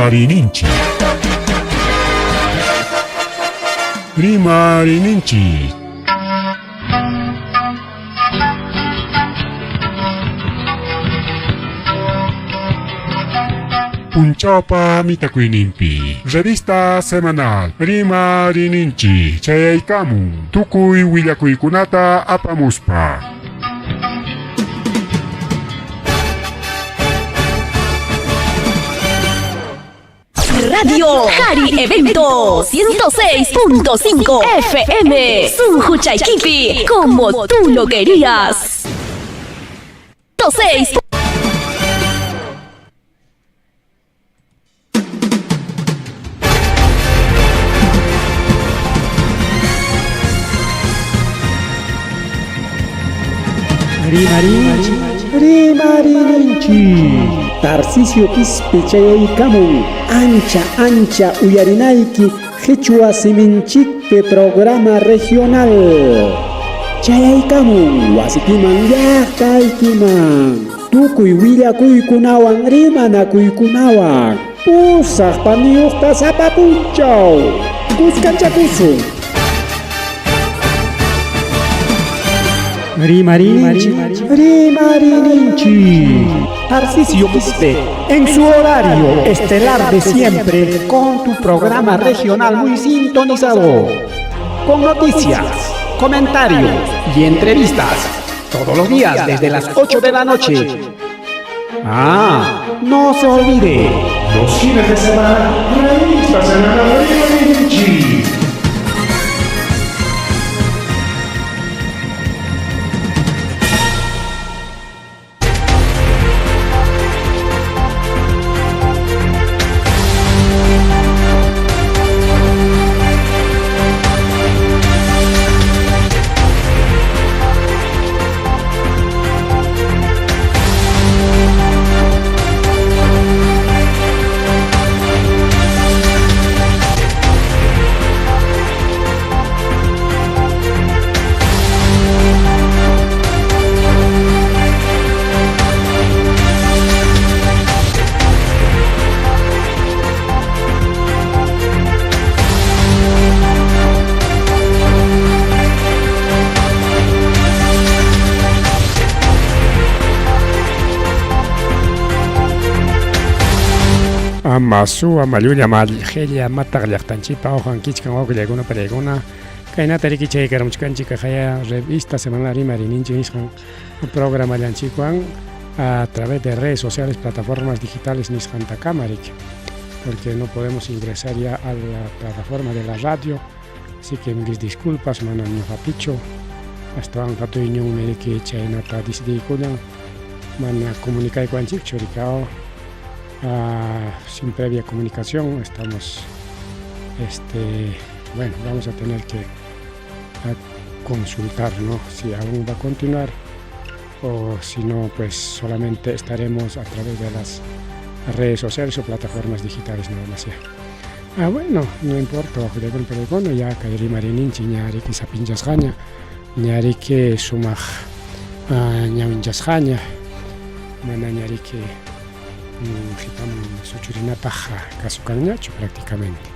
Rimarininchik. Rimarininchik. Punchawpa mitakuyninpi revista semanal Rimarininchik chayaykamun tukuy willakuykunata apamuspa. Radio Jari Evento 106.5 FM Sunjuchaykipi como tú lo querías. 6. Rimarinchik, rimarininchik. Tarcisio Quispe chayaykamun ancha ancha uyarinayki Qichwa siminchikpi programa regional. Chayaykamun wasikiman llaqtaykiman. Tukuy willakuykunawan rimanakuykunawan. Pusaq paniyuqta sapa punchaw. Kuskanchakusun. Rimarininchik, rimarininchik. Tarcisio Quispe, en su horario estelar de siempre, con tu programa regional muy sintonizado. Con noticias, comentarios y entrevistas. Todos los días desde las 8 de la noche. Ah, no se olvide. Los fines de semana, revista semanal Rimarininchik. Ama suwa mallulla mallqilla mataq llaqtanchikpa uqan kichkan wawqillaykuna pariykuna kaynata riki chaykaramuchkanchik kaqaya revista semanal rimarininchik nisqan programallanchikwan a través de redes sociales, plataformas digitales nisqantakama riki porque no podemos ingresar ya a la plataforma de la radio, así que mis disculpas manam ñuqapichu astawanqa tuyñunmi riki chaynata decidiykullan mana comunicaykuwanchikchu riki sin previa comunicación estamos este bueno vamos a tener que consultar, ¿no? Si aún va a continuar o si no, pues solamente estaremos a través de las redes sociales o plataformas digitales nada más ya. Ah, bueno, no importa, bajo ya kay rimarininchik ñariki sapinchasqaña, ñariki sumaq ñawinchasqaña, mana ñariki qhipaman suchurinapaq kasukanñachu prácticamente.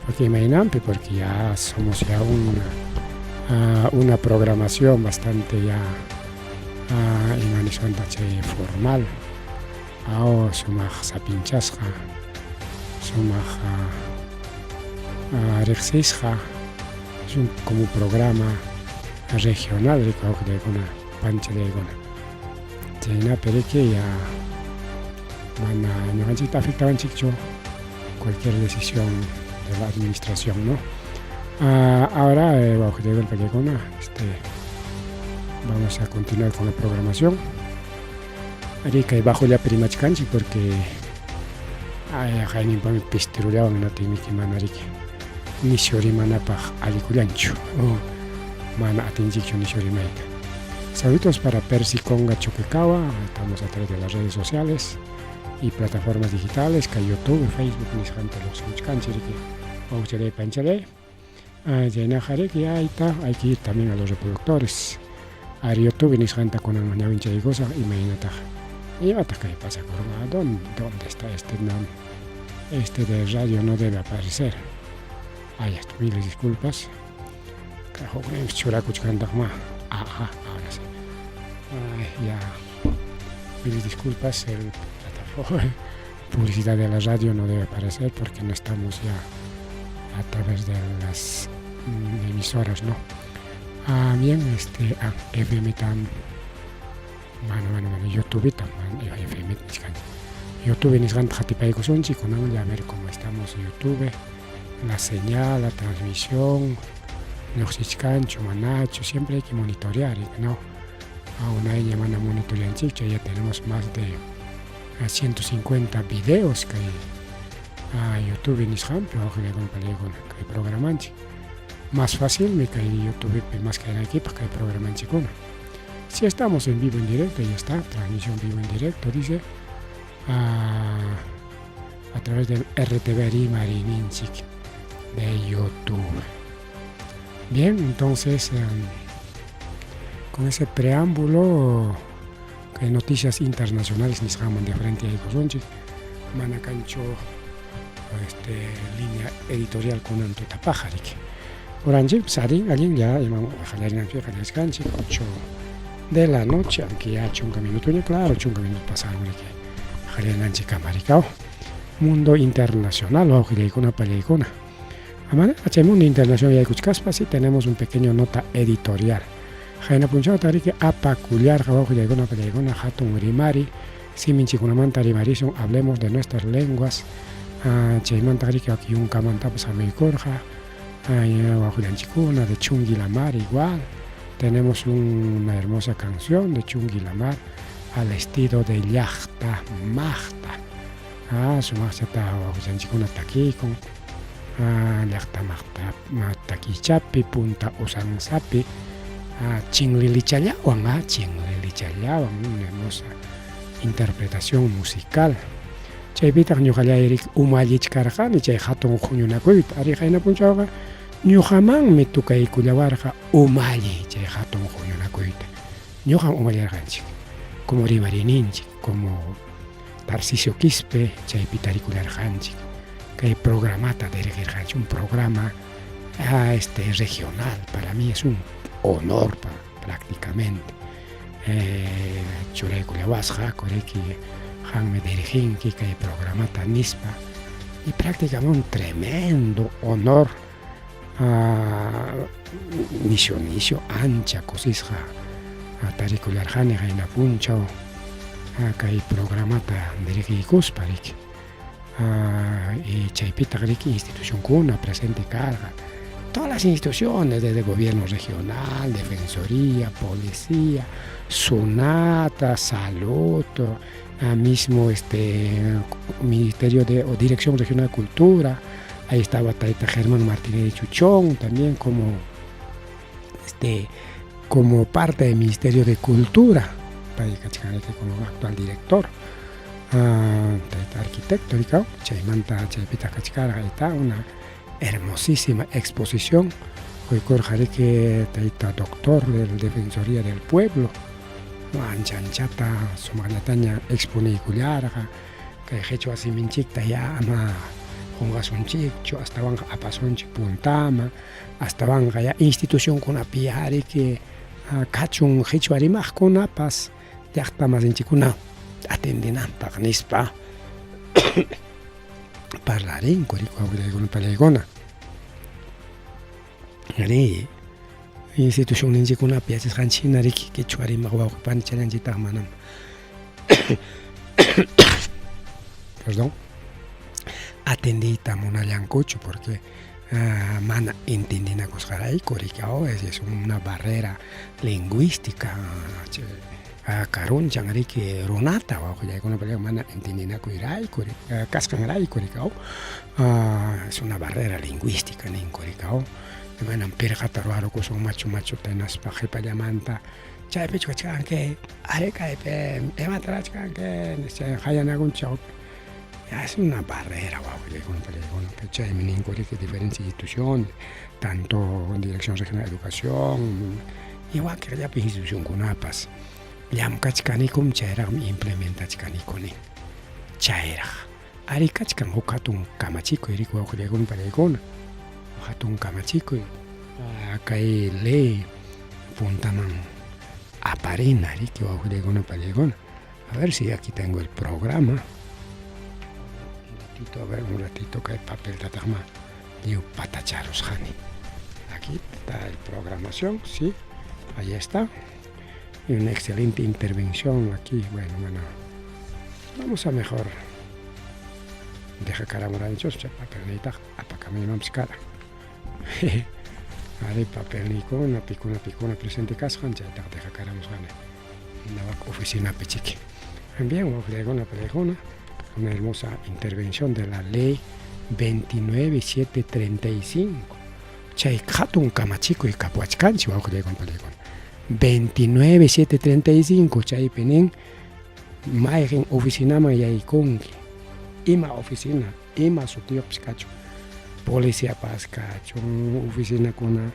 Porque imaynanpi, porque ya somos ya una programación bastante ya ima nisqanta chay formal, sumaq sapinchasqa, sumaq riqsisqa, es un como un programa regional rikuqllaykuna panchallaykuna. Chaynapi riki ya mana ñuqanchikta afectawanchikchu cualquier decisión de la administración, ¿no? Ahora, wawqillaykuna vamos a continuar con la programación. Ari kay bajollapi rimachkanchik porque hayninpami pistirullawan hinaptinmiki mana riki nisyu rimanapaq allikullanchu mana atinchikchu nisyu rimayta. Saludos para Percy Conga Choquecahua, estamos a través de las redes sociales y plataformas digitales, kay YouTube, Facebook nisqanta lluqsimuchkanchik riki wawqichalay panchalay. Chaynaqa riki ayta hay que ir también a los reproductores. Ari YouTube nisqanta kunan ñawinchaykusaq imaynataq imataq kay pasakurqa ¿dónde está este Este de radio no debe aparecer. Ay, miles disculpas. Churakuchkantaqma. Ajá, ahora sí. Ay, ya. Miles disculpas, el plataforma publicidad de la radio no debe aparecer porque no estamos ya a través de las emisoras, ¿no? Ah, bien, este, ah, FM tam, bueno, bueno, bueno, YouTube tam, FM YouTube nisqanta qatipaykusunchik, kunan ya a ver cómo estamos YouTube, la señal, la transmisión, lluqsichkanchu, manachu, siempre hay que monitorear, ¿no? Aún hay mana monitoreanchikchu, ya tenemos más de 150 videos que a YouTube nisqanpi wawqillaykuna kay programanchik. Más fácil mi kay YouTube más que aquí kay programanchikuna. Si estamos en vivo en directo, ya está, transmisión vivo en directo, dice, a través del RTV Rimariyninchik de YouTube. Bien, entonces, con ese preámbulo, que noticias internacionales nisqanman de frente aykusunchik, mana kanchu línea editorial kunan tutapaq riki. Uranchik allin allin ya imam qallarinanchik qallarishkanchik 8 de la noche, aunque ya chunka minuto, claro, chunka minuto pasaron riki qallarinanchikkama rikaw. Mundo internacional, wawqillaykuna pallaykuna. Amana, chay mundo internacional yaykuchkaspa sí tenemos un pequeño nota editorial. Qayna punchawta riki apakullarqa wawqillaykuna pallaykuna hatun rimari siminchikunamanta rimarisun, hablemos de nuestras lenguas. Chaymanta riki yunkamantapas hamuykurqa wawqillanchikkuna de Chunguilamar igual. Tenemos una hermosa canción de Chunguilamar al estilo de Llaqta Maqta. Sumaqchata wawqillanchikkuna takiykun. Llaqta Maqta takichapi punta usansapi chinlilichallawan, chinlilichallawan, una hermosa interpretación musical. Chaypitaq ñuqallayrik umallichkarqani chay hatun huñunakuyta. Ari qayna punchawqa ñuqamanmi tukaykullawarqa umalli chay hatun huñunakuyta. Ñuqam umallarqanchik, como rimariyninchik, como Tarcisio Quispe chaypi tarikullarqanchik. Kay programata dirigirqanchik, un programa regional. Para mí es un honor prácticamente. Churaykullawasqa riki qanmi diriginki kay programata nispa, y prácticamente un tremendo honor, nisyu nisyu ancha kusisqa tarikullarqani qayna punchaw kay programata dirigiykuspa riki. Y chaypitaq riki institucionkuna presente karqa, todas las instituciones desde gobierno regional, defensoría, policía, SUNATA, salud, mismo Ministerio de o Dirección Regional de Cultura. Ahí estaba Taita Germán Martínez de Chuchón también como parte del Ministerio de Cultura, como actual director, taita arquitecto, chaymanta chaypita kachkarqa, está una hermosísima exposición. Quykurqa riki tayta doctor de la Defensoría del Pueblo, ancha anchata sumaqllataña exponiykullarqa kay qhichwa siminchikta ya ama qunqasunchikchu, astawanqa apasunchik puntama, astawanqa ya institucionkunapi ya riki kachun qhichwa rimaqkunapas llaqta masinchikkuna atendinanpaq nispa parlarinku riki wawqillaykuna pallaykuna. Ari institucionninchikkunapi yachasqanchik hina riki quechua rimaq wawqi panichallanchiktaq manam perdón atendiyta munallankuchu porque mana entendinakusqarayku riki. Es una barrera lingüística, karunchan riki runata wawqillaykuna mana entendinakuyrayku kasqanrayku riki. Es una barrera lingüística ninku riki. Manam pirqata ruwarukusun machu machuta hinaspa qhipallamanta chaypichu kachkanki, ari kaypi imata ruwachkanki nispa qayanakunchik. Es una barrera wawqillaykuna pallaykuna. Chaymi ninku riki diferentes instituciones, tanto Dirección Regional de Educación igual que llapa institucionkunapas llamkachkanikum, chayraqmi implementachkaniku nin chayraq. Ari kachkan huk hatun kamachikuy riki wawqillaykuna panillaykuna, hatun kamachikuy kay ley puntaman aparina riki wawqillaykuna panillaykuna. A ver si aquí tengo el programa. Un ratito, a ver, un ratito kay papeltataqma lliw patacharusqani. Aquí está el programación, sí, ahí está. Y una excelente intervención aquí. Bueno, bueno. Vamos a mejor. Deja karamuranchos, chay papelniytaq apakamuymanpas kara. Ari papelniykuna, pikuna, pikuna presente kasqan, chaytaqa deja karamusqani. Nawak oficinapi chiki. Bien, wawqillaykuna, panillaykuna, una hermosa intervención de la ley 29735. Chay hatun kamachikuy kapuwachkanchik wawqillaykuna, panillaykuna. 29735 chaypi nin mayqin oficinaman yaykunki, ima oficina, ima sutiyuqpis kachun, policiapas kachun, oficinakuna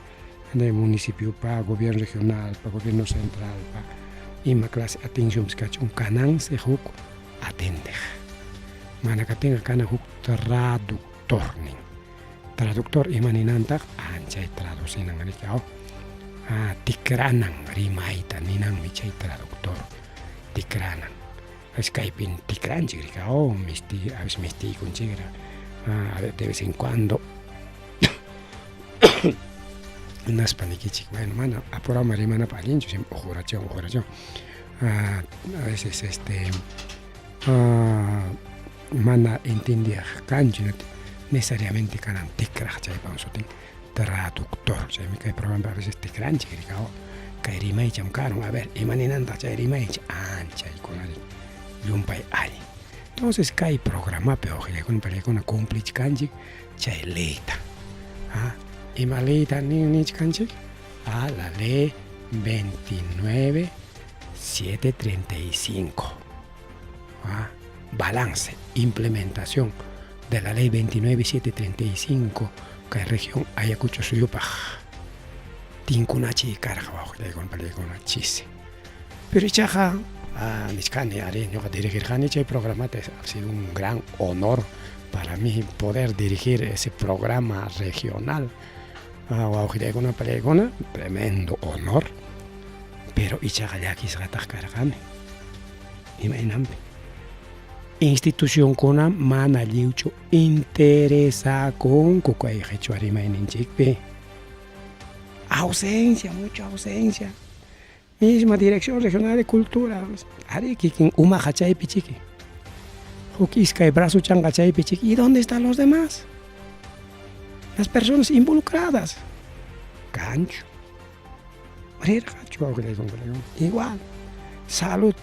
de municipiopa, gobierno regionalpa, gobierno centralpa, ima clase atencionpis kachun, kanansi huk atendeq. Mana kaptinqa kanan huk traductor nin. Traductor ima ninantaq anchay traducinan riki aw. Ah, tikranan rimayta ninanmi chay traductor tikranan. Es kaypin tikranchik riki aw, misti, a veces mistiykunchikra. Ah, de vez en cuando hinaspa nikichik, bueno, mana apurawman rimanapaq allinchu, siempre uqurachiwan, uqurachiwan. Ah, a veces este ah, mana entiendiaq kanchu necesariamente kanan tikraq chaypa sutin traductor chaymi kay programa a veces tikranchik rikaw kay rimaycham karun a ver ima ninantaq chay rimaycha anchaykuna llumpay allin entonces kay programapi wawqillaykuna panillaykuna cumplichkanchik chay leyta ah ima leyta nin nichkanchik ah la ley 29 735 ah balance implementación de la ley 29735 kay región Ayacucho suyupaq tinkunachiy karqa wawqillaykuna panillaykuna chisi pero ichaqa ah, nichkani ari ñuqa dirigirqani chay programata ha sido un gran honor para mí poder dirigir ese programa regional ah, wawqillaykuna panillaykuna tremendo honor pero ichaqa llakisqataq karqani imaynanpi institucionkuna mana lliwchu interesakunku kay qhichwa rimayninchikpi ausencia mucha ausencia misma dirección regional de cultura ari kikin umaqa chaypi chiki huk iskay brazo chanqa chaypi chiki y dónde están los demás las personas involucradas kanchu rirqachu wawqillaykuna igual salud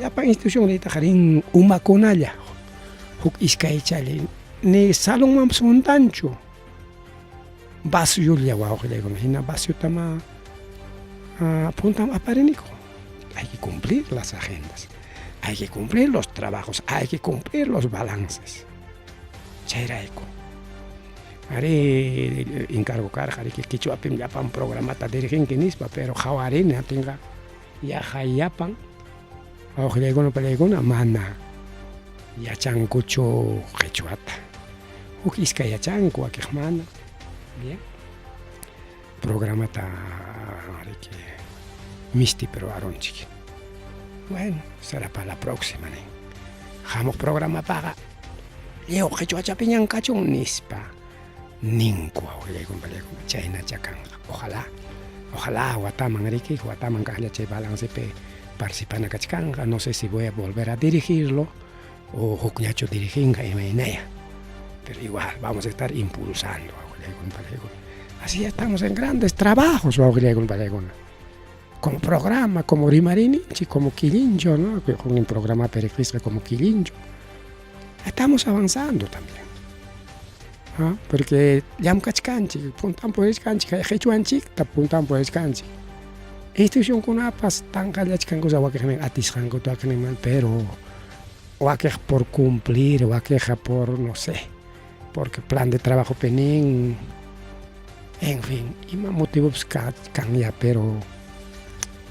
llapan institución riytaqa rin umakunalla huk iskaychalla ni salonmanpas juntanchu vaciolla wawqillaykuna hina vaciotama puntam apariniku hay que cumplir las agendas hay que cumplir los trabajos hay que cumplir los balances chayrayku Arí, encargo karqa riki qichwapim llapan programata diriginki nispa, pero qhawarini atinqa yaqa llapan wawqillaykuna panillaykuna mana yachankuchu qichwata. Huk iskay yachanku, wakiq mana. Bien. Programata riki misti ruwarunchik. Bueno, será para la próxima nin. Hamuq programapaqa lliw qichwachapiñan kachun nispa ninku wawqillaykuna panillaykuna chaynacha kanqa. Ojalá, ojalá wataman riki, wataman kaqlla chay balancepi participana kachkanqa. No sé si voy a volver a dirigirlo o hukñachu diriginqa imaynaya. Pero igual vamos a estar impulsando wawqillaykuna panillaykuna. Así estamos en grandes trabajos wawqillaykuna panillaykuna. Como programa, como Rimarininchik, como Quillincho, ¿no? Con el programa riqsisqa como Quillincho. Estamos avanzando también. ¿Ah? Porque llamkachkanchik, puntan purichkanchik, qichwanchikta puntan purichkanchik. Institucionkunapas tanqallachkanku wakiqnin atisqankuta wakiqnin pero wakiq por cumplir, wakiqa por no sé, porque plan de trabajo penin, en fin, ima motivopas kan ya, pero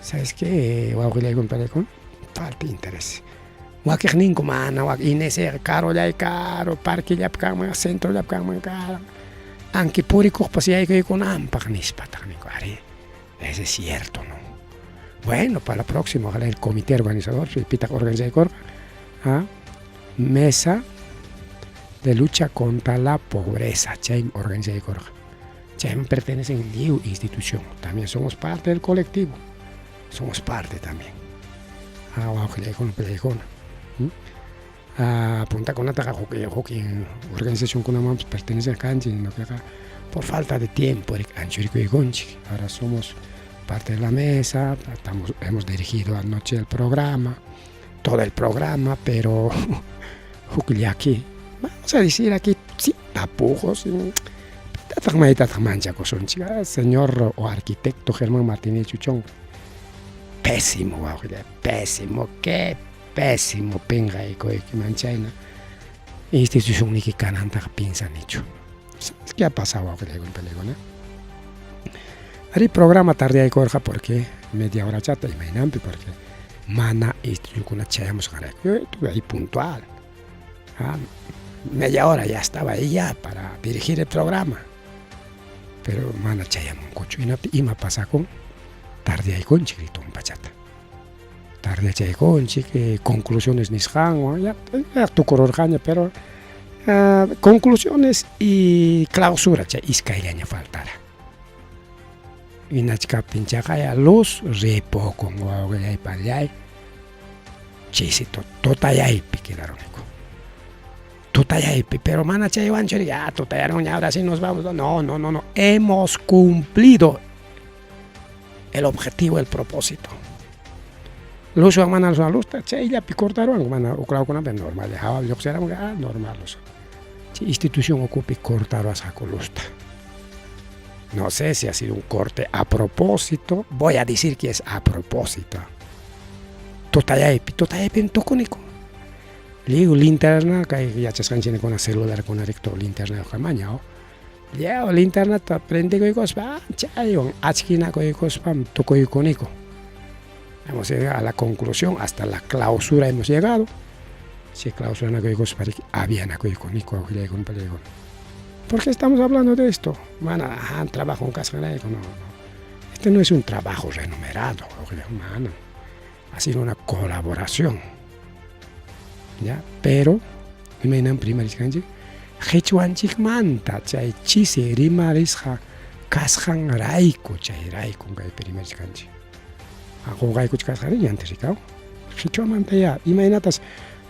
¿sabes qué? Wawqillaykuna panillaykuna falta interés. Wakiqninku mana wak INECqa karullay karu parquellapi kanman centrollapi kanman karan. Anki purikuqpas yaykuykunanpaq nispataq ninku arí ese es cierto no. Bueno, para la próxima ojalá el comité organizador pitaq organizaykurqa ah, mesa de lucha contra la pobreza chaymi organizaykurqa. Chayman pertenecen lliw institución. También somos parte del colectivo. Somos parte también. Ah, wawqillaykuna, palaykuna. Ah, puntakunataqa huk huk organizacionkunamanpas perteneceq kanchik, ñuqaqa por falta de tiempo anchurikuykunchik. Ahora somos parte de la mesa, estamos, hemos dirigido anoche el programa, todo el programa, pero huk llaki, vamos a decir aquí, sin tapujos, sin pitataq maytataq manchakusunchik, ah, señor o arquitecto Germán Martínez Chuchón, pésimo wawqillay, pésimo, qué pésimo pinqaykuyki manchayna institucionniyki kanantaqa piensanichu. ¿Sabes qué ha pasado wawqillaykuna palaykuna? Arí programa tardeyaykurqa porque media horachata imaynanpi porque mana institucionkuna chayamusqanrayku. Yo estuve ahí puntual. Ah, media hora ya estaba ahí ya para dirigir el programa. Pero mana chayamunkuchu. Hinaptin ima pasakun tardeyaykunchik tumpachata. Tardeyachaykunchik conclusiones nisqanwan ya, ya tukururqaña pero conclusiones y clausura chay iskayllaña faltara. Hinachkaptin chaqaya luz ripukun wawqillay pallay chisi tutayaypi quedaruniku. Tutayaypi, pero mana chaywanchu ya tutayarunña ahora sí nos vamos. No, no, no, no. Hemos cumplido el objetivo, el propósito. Luzwan mana luzwan luzta chayllapi cortaruwanku mana uklawkunapi normal hawa lluqsiramunku ah normal luz. Chay institución ukupi cortaruwasqaku luzta. No sé si ha sido un corte a propósito, voy a decir que es a propósito. Tutayaypi, tutayaypim tukuniku. Lliw linterna kay yachasqanchikuna celularkuna riktu linternayuq kamaña o. Lliw linternata prendekuykuspa chaywan achkinakuykuspam tukuykuniku. Hemos llegado a la conclusión, hasta la clausura hemos llegado. Si clausura nakuykuspa avianakuykuniku awqillaykuna pallaykuna. ¿Por qué estamos hablando de esto? Mana, ajá, trabajo en casa, no, no. Este no es un trabajo remunerado, mana. Ha sido una colaboración. ¿Ya? Pero, imaynam rimarisqanchik, qhichwanchikmanta chay chisi rimarisqa kasqanrayku chayrayku kaypi rimarisqanchik. Qunqaykuchkasqariña antes rikaw. Qhichwamanta ya, imaynatas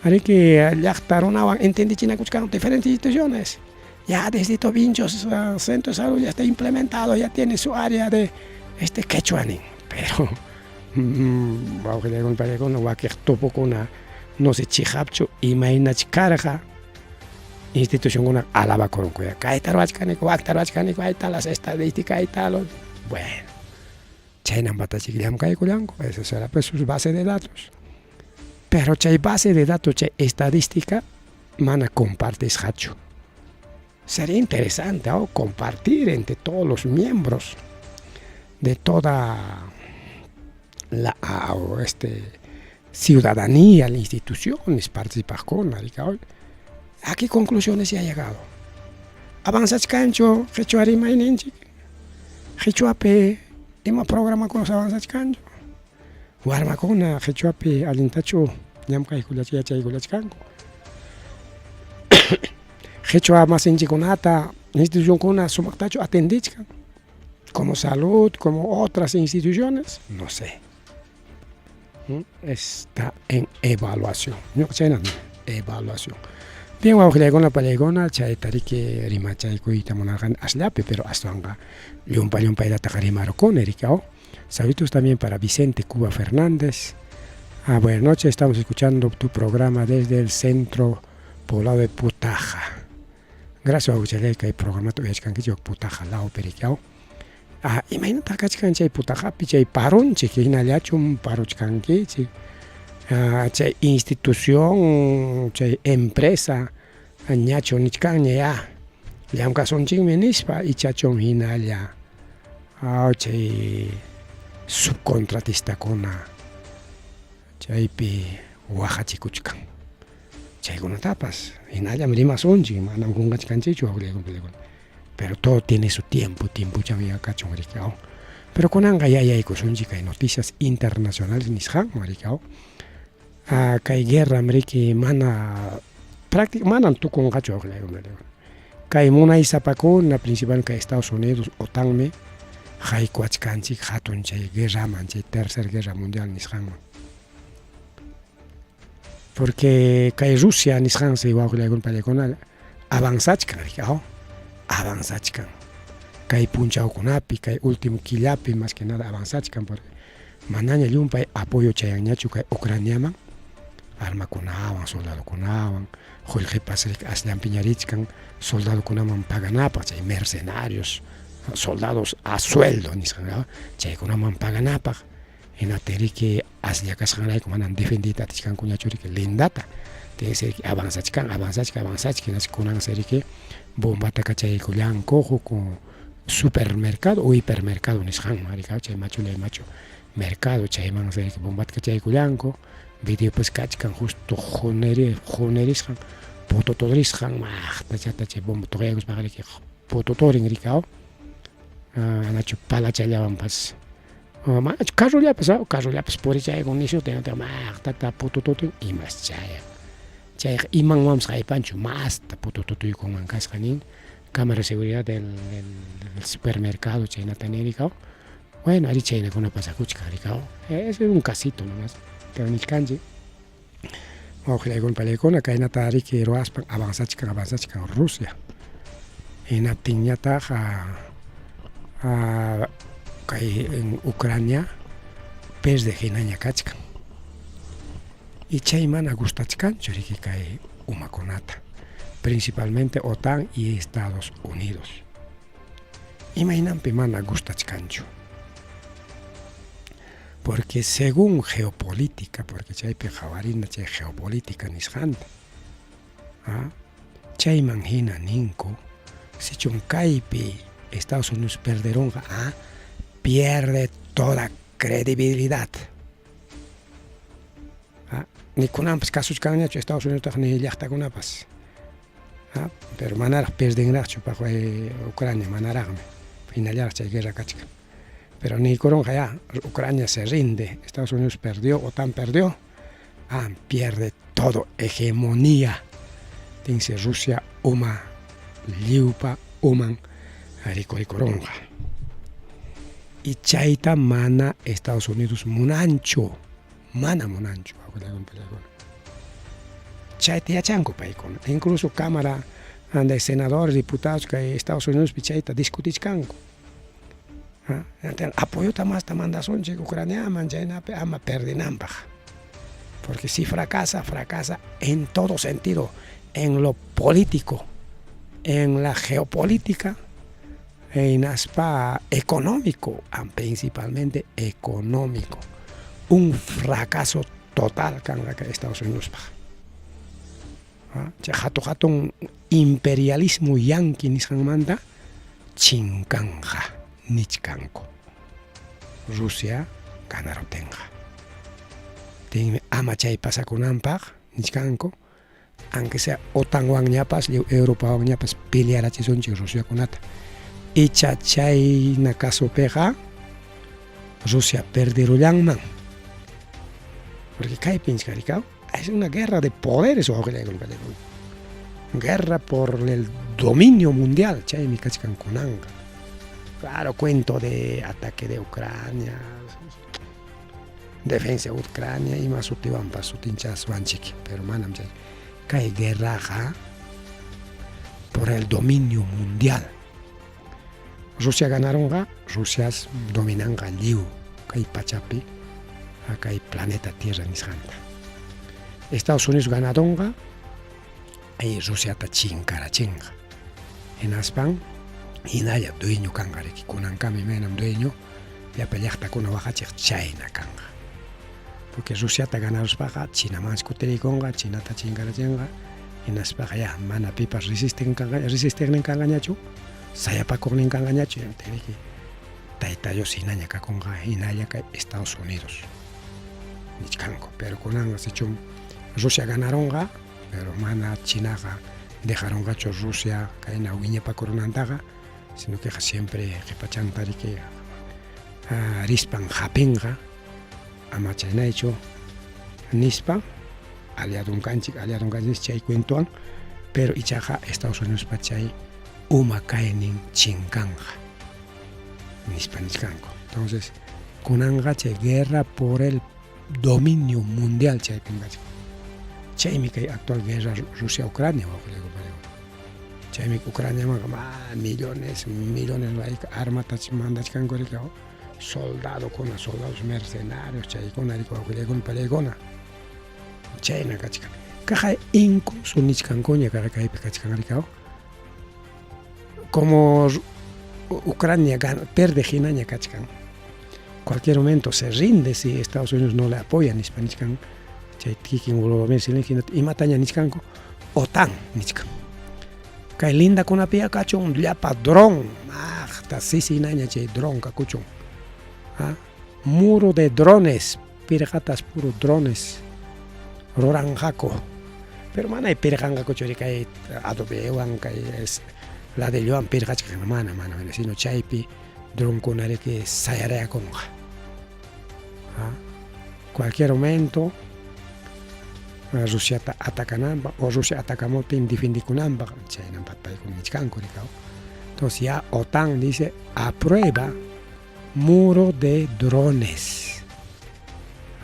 ariki llaqta runawan entendichinakuchkan diferentes instituciones. Ya desde Tovinchos, Centro de Salud ya está implementado, ya tiene su área de este quechua nin. Pero wawqillaykuna pallaykuna wakiq tupukuna no sé chiqapchu imaynach karqa institucionkuna alabakurunku ya kayta ruwachkaniku wakta ruwachkaniku ahí las estadísticas ahí está lo bueno chaynam patachik llamkaykullanku eso será pues sus base de datos pero chay base de datos chay estadística mana compartisqachu. Sería interesante, ¿no? Compartir entre todos los miembros de toda la ciudadanía, las instituciones participaqkuna. ¿A qué conclusiones se ha llegado? Avanzachkanchu qhichwa rimayninchik? Qhichwapi ima programakuna avanzachkanchu? Warmakuna qhichwapi allintachu llamk'aykullach yachaykullachkanku? Qhichwa masinchikkunata institucionkuna sumaqtachu atendichkan? Como salud, como otras instituciones, no sé. Está en evaluación. Ñuqa evaluación. Bien, wawqillaykuna pallaykuna chayta riki rimachaykuyta munarqani asllapi, pero aswanqa llumpa llumpayllataqa rimarukuni riki. Saludos también para Vicente Cuba Fernández. Ah, buenas noches, estamos escuchando tu programa desde el centro poblado de Putaja. Gracias, wawqichalay, kay programata uyachkankichik Putaja lawpi riki. Ah, imaynataq kachkan chay Putajapi chay parunchik hinallachum paruchkankichik? Ah, chay institución, chay empresa ñachu nichkanña ya llamkasunchikmi nispa ichachum hinalla ah, chay subcontratistakuna chaypi waqachikuchkan. Chaykunatapas hinallam rimasunchik, manam qunqachkanchikchu wawqillaykuna. Pero todo tiene su tiempo, tiempuchan ya kachun riki aw. Pero kunanqa yayaykusunchik kay noticias internacionales nisqanman riki aw. Ah, kay guerram riki mana práctica manam tukunqachu wawqillaykuna. Kay munaysapakuna principal kay Estados Unidos OTANmi haykuwachkanchik hatun chay guerraman, chay tercer guerra mundial nisqanman. Porque kay Rusia nisqansi wawqillaykuna pallaykuna avanzachkan riki aw, avanzachkan. Kay punchawkunapi, kay último killapi más que nada avanzachkan porque manaña llumpay apoyo chayanñachu kay Ucraniaman armakunawan, soldadokunawan, qullqipas riki asllanpiña richkan soldadokunaman paganapaq, chay mercenarios, soldados a sueldo nisqan, chaykunaman paganapaq. Hinaptin riki aslla kasqanrayku manam defendiyta atichkankuñachu riki lindata. Tinsi riki avanzachkan, avanzachkan, avanzachkan, hinaspa kunansi riki bombata kachaykullanku huk supermercado o hipermercado nisqanman riki, chay machullay machu mercado chaymansi riki bombata kachaykullanku. Videopas kachkan justo qunirisqan, pututurisqan, maqtachata chay bomba tuqyaykuspaqa riki pututurin riki, anachu palachallawanpas manachu carrollapas, carrollapas purichaykun nishuta hinataq maqtata putututin imas chayan. Chayqa imanwanpas haypanchu masta putututuykunman kasqa nin cámara de seguridad del supermercado chaynata nin rikaw. Bueno, ari chaynakuna pasakuchkan rikaw. Ese es un casito nomás. Pero nichkanchik. Wawqillaykuna palaykuna kaynata riki ruwaspan avanzachkan avanzachkan Rusia. Hinaptinñataq kay en Ucrania perdeq hinaña kachkan. Y chay mana gustachkanchu riki kay umakunata, principalmente OTAN y Estados Unidos. Imaynanpi mana gustachkanchu? Porque según geopolítica, porque chaypi qhawarina chay geopolítica nisqanta, chayman hina ninku, sichum kaypi Estados Unidos perderunqa, pierde toda credibilidad. Ni kunanpas kasuchkanñachu Estados Unidos ni llaqtakunapas. Pero manaraq pierdenraqchu paqway Ucrania, manaraqmi. Hinallaraq chay guerra kachkan. Pero niykurunqa ya, Ucrania se rinde, Estados Unidos perdió, OTAN perdió, pierde todo, hegemonía. Tinsi Rusia uma lliwpa uman rikurikurunqa. Y chayta mana Estados Unidos munanchu, mana munanchu, chayta yachanku paykuna. Incluso Cámara de Senadores, Diputados kay Estados Unidospi chayta discutichkanku. Apoyota masta mandasunchik Ucraniaman chaynapi ama perdinanpaq. Porque si fracasa, fracasa en todo sentido, en lo político, en la geopolítica, hinaspa económico, principalmente económico. Un fracaso total kanqa kay Estados Unidospaq. Chay hatu hatun imperialismo yanqui nisqanmanta chinkanqa nichkanku. Rusia ganaruptinqa. Tinmi ama chay pasakunanpaq nichkanku, aunque sea OTANwanñapas, lliw Europawanñapas pelearachisunchik Rusiakunata. Icha chayna casopiqa Rusia perderullanman. Porque kaypin rikaw, es una guerra de poderes wawqillaykuna. Guerra por el dominio mundial, chaymi kachkan kunanqa. Claro, cuento de ataque de Ucrania, defensa de Ucrania, ima sutiwanpas sutinchaswanchik, pero manam chay. Kay guerraqa por el dominio mundial. Rusia ganarunqa, Rusias dominanqa lliw kay pachapi, kay planeta Tierra nisqanta. Estados Unidos ganadunqa, ay Rusiata chinkarachinqa. Hinaspan hinalla dueño kanqa riki, kunankama imaynam dueño llapa llaqtakuna waqachiq chayna kanqa. Porque Rusiata ganaruspaqa Chinamansi kutirikunqa, Chinata chinkarachinqa, hinaspaqa ya mana pipas resistiqnin kanqañachu, sayapakuqnin kanqañachu, riki Tayta Dios hinaña kakunqa, hinalla kay Estados Unidos nichkanku. Pero kunanqa sichum Rusia ganarunqa, pero mana Chinaqa dejarunqachu Rusia kayna wiñapakurunantaqa, sino que siempre qhipachanta riki rispan hapinqa, ama chaynaychu nispa aliadon kanchik, aliadon kanchik chay cuentowan, pero ichaqa Estados Unidospa chay uma kaynin chinkanqa nispa nichkanku. Entonces, kunanqa chay guerra por el dominio mundial chaypin kachkan. Chaymi kay actual guerra Rusia-Ucrania wawqillayku. Chaymi Ucraniamanqa ma millones, millones armata mandachkanku riki soldadokuna, soldados mercenarios chaykuna riki wawqillaykuna palaykuna. Chayna kachkan. Kaqa incluso nichkankuña kaqa kaypi kachkan riki como Ucrania pierde hinaña kachkan. Cualquier momento se rinde si Estados Unidos no le apoya nispa nichkan chay kikin Volodymyr Zelensky imataña nichkanku OTAN nichkan. Kay lindakunapiya kachun llapa dron maqta sisinaña chay dron kakuchun. ¿Ah? Muro de drones, pirqatas puro drones ruranqaku. Pero mana pirqanqakuchu kay adobewan kay ladrillowan pirqachkan mana mana mana sino chaypi dronkuna riki sayarayakunqa. ¿Ah? Cualquier momento Rusiata atacananpaq o Rusia atacamuptin defendikunanpaq chaynanpaq paykuna nichkanku rikaw. Entonces ya OTAN dice aprueba muro de drones.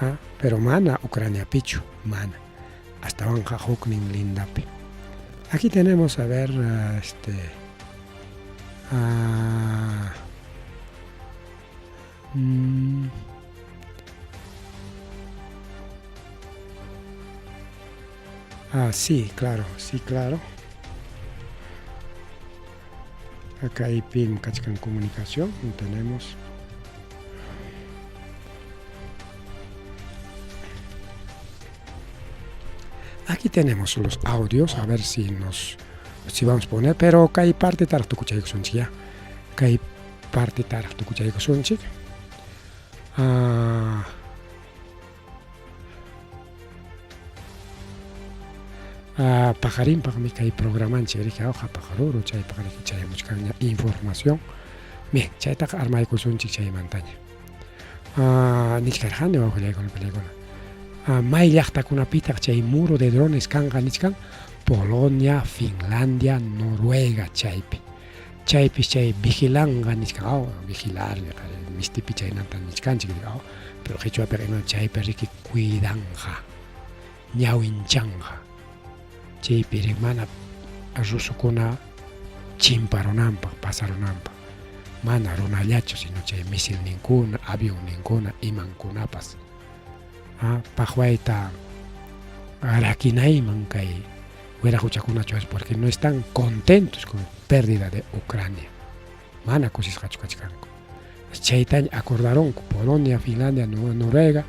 ¿Ah? Pero mana Ucraniapichu, mana. Astawanqa huknin lindapi. Aquí tenemos, a ver, este... sí, claro, sí, claro. Acá hay PIM kachkan comunicación, tenemos. Aquí tenemos los audios, a ver si nos si vamos a poner, pero kay parte taraq tukuchaykusunchik ya. Kay parte taraq tukuchaykusunchik. Paqarinpaqmi kay programanchik riki qhapaq ruru chaypaq riki chayamuchkanña información. Bien, chaytaqa armaykusunchik chaymantaña. Nichkarqani wawqillaykuna palaykuna. May llaqtakunapitaq chay muro de drones kanqa nichkan Polonia, Finlandia, Noruega chaypi. Chaypis chay vigilanqa nichkan, vigilar mistipi chaynanta nichkanchik, pero qhichwapiqa ima chaypi riki cuidanqa, ñawinchanqa. Chaypi mana rusukuna chimparunanpaq, pasarunanpaq. Mana runallachu, sino chay misilninkuna, avionninkuna, imankunapas. Paqwayta rakinayman kay wiraquchakunachu porque no están contentos con pérdida de Ucrania. Mana kusisqachu kachkanku. Chaytaña acordaronku Polonia, Finlandia, Noruega,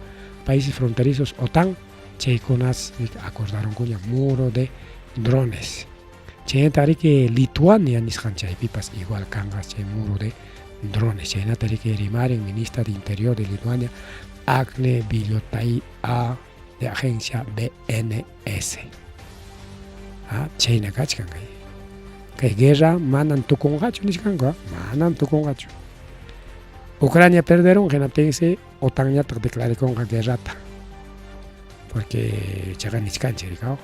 países fronterizos OTAN, chaykunas acordaronkuña muro de drones. Chaynata riki Lituania nisqan chaypipas igual kanqa chay muro de drones. Chaynata riki rimarin ministra de Interior de Lituania, Agne Villotay A de agencia BNS. Chayna kachkan kay. Kay guerra manan tukunqachu nichkanku, manan tukunqachu. Ucrania perderun hinaptinsi OTANñataq declarikunqa guerrata. Porque chaqa nichkanchik rikaw.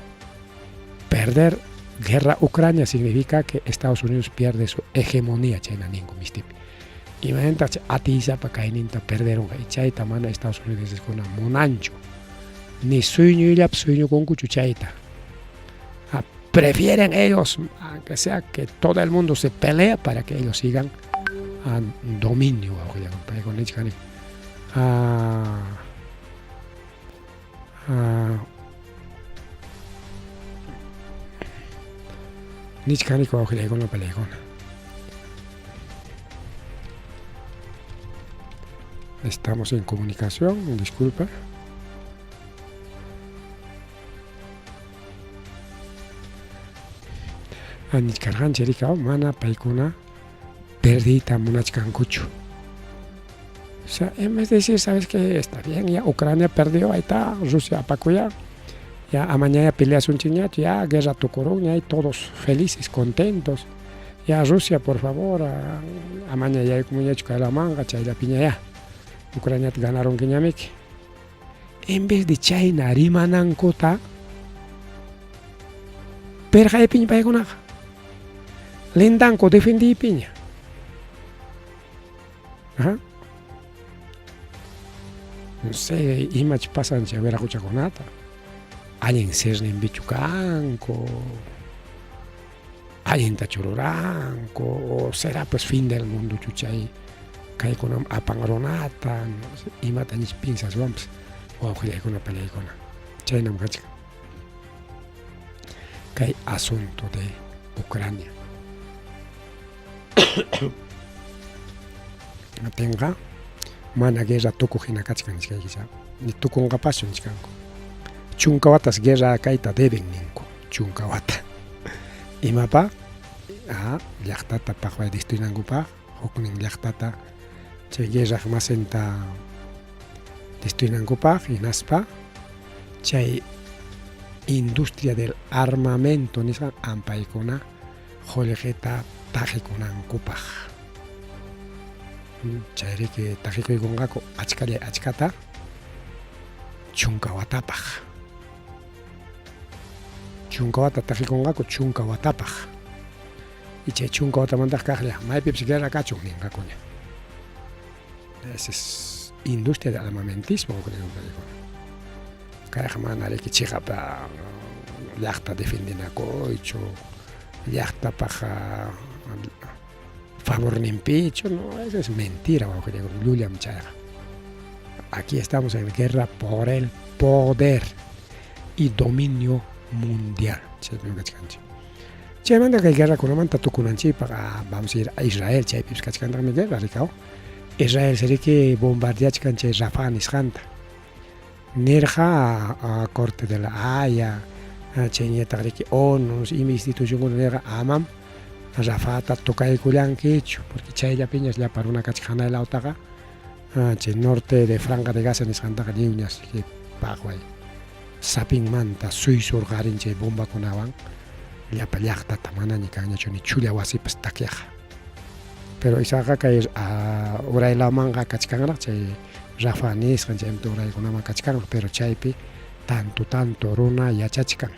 Perder guerra Ucrania significa que Estados Unidos pierde su hegemonía chayna ninku mistipi. Imaynataq atiysapa kayninta perderunqa y chayta mana Estados Unidos kuna munanchu. Ni suyñuyllapas suyñukunkuchu chayta. Prefieren ellos, aunque sea que todo el mundo se pelea para que ellos sigan a dominio. Nichkaniku wawqillaykuna palaykuna. Estamos en comunicación, disculpa. Nichkarqanchik rika mana paykuna perdiyta munachkankuchu. O sea, en vez de decir, ¿sabes qué? Está bien, ya Ucrania perdió, ahí está, Rusia apakuya. Ya amañaya peleasunchikñachu, ya guerra tukurunña, y todos felices, contentos. Ya Rusia, por favor, amaña yaykumuñachu kaylamanqa, chayllapiña ya. Ucraniata ganarunkiñamiki. En vez de chayna rimanankuta, perqaypiña paykunaqa. Lindanku defendiypiña. Ajá. No sé, imach pasan chay wiraquchakunata. Allin sirninpichu kanku, allintachu ruranku, o será pues fin del mundochu chay kaykunam apan runata, no sé, imata ñich piensaswanpas wawqillaykuna paniykuna. Chaynam kachkan kay asunto de Ucrania. Atinqa mana guerra tukuq hina kachkan nichkaykicha, ni tukunqapaschu nichkanku. Chunka watas guerra kayta deben ninku, chunka wata. Imapaq? Ah, llaqtata paqway destruinankupaq, huknin llaqtata chay guerraq masinta destruinankupaq, hinaspa chay industria del armamento nisqan ampaykuna qullqita taqikunankupaq. Chayriki taqikuykunqaku achkallay achkata chunka watapaq. Chunka wata taqikunqaku chunka watapaq. Y chay chunka watamantaq kaqlla maypipas guerra kachun ninqakuña. Esa es industria del armamentismo. Kayqa mana riki chiqap llaqta defendinakuychu, llaqtapaq favorninpichu, no, eso es mentira, llullam chayqa. Aquí estamos en guerra por el poder y dominio mundial. Chaypim kachkanchik. Chaymanta kay guerrakunamanta tukunanchikpaq, ah, vamos a ir a Israel, chaypipas kachkantaqmi guerra, rikaw. Israel siriki bombardeachkan chay Rafah nisqanta. Nirqa Corte de la Haya, chayñataq riki ONU, ima institucionkuna nirqa amam Rafahta tocaykullankichu, porque chayllapiñas llapa runa kachkan hanay lawtaqa, chay norte de Franja de Gaza nisqantaqa lliwñas paqway sapinmanta suysurqarin chay bombakunawan llapa llaqtata manaña kanñachu ni chulla wasipas takyaq. Pero isaqa kay uray lawmanqa kachkanraq chay Rafah nisqan chaymanta uraykunaman kachkanraq, pero chaypi tanto tanto runa yachachkan.